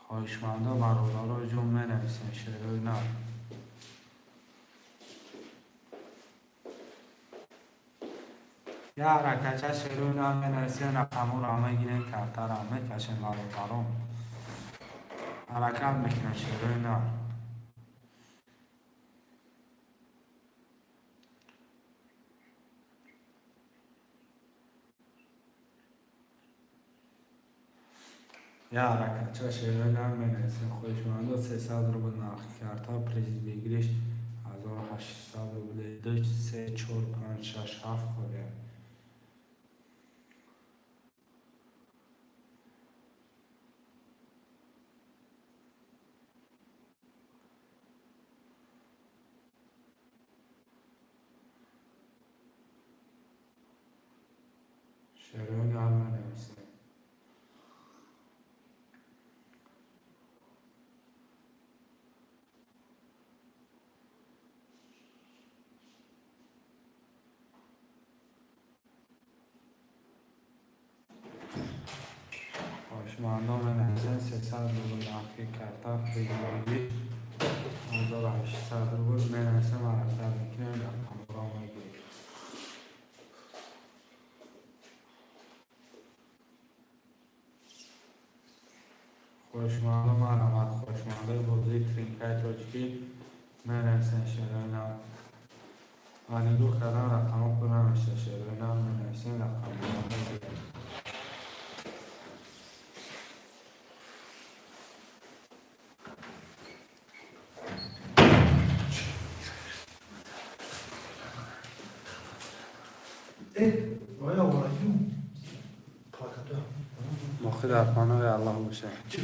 Хоҳишмандо, бародарои ҷон, менависем, шерои нар. Як ҳаракатча, шерои нар менависем, рақамҳоро мегирем, картаро мекашем, бародарон. Ҳаракат мекунем, шерои нар. Як ҳаракатча, шерои нар менависем. Хоҳишмандо, 300 рубл нархи карта, приз выигрыш 1800 рубли. Ду, се, чор, панҷ, шаш, ҳафт холия. Шерои нар менависем. Хоҳишмандо, менависем, 300 рубл нархи карта, приз выигрыш 1800 рубл. Менависем, ҳаракат мекунем, рақамҳоро мегирем. Хоҳишмандо, марҳамат, хоҳишмандои бозии тринкаи тоҷикӣ, менависем, шерои нар. Ва нигоҳ кардан, рақамҳо пур намешавад. Шерои нар менависем, рақамҳоро мегирем. Оя овараю. Плаката. Моҳи дар паноҳи Аллоҳ бошед. Чӣ?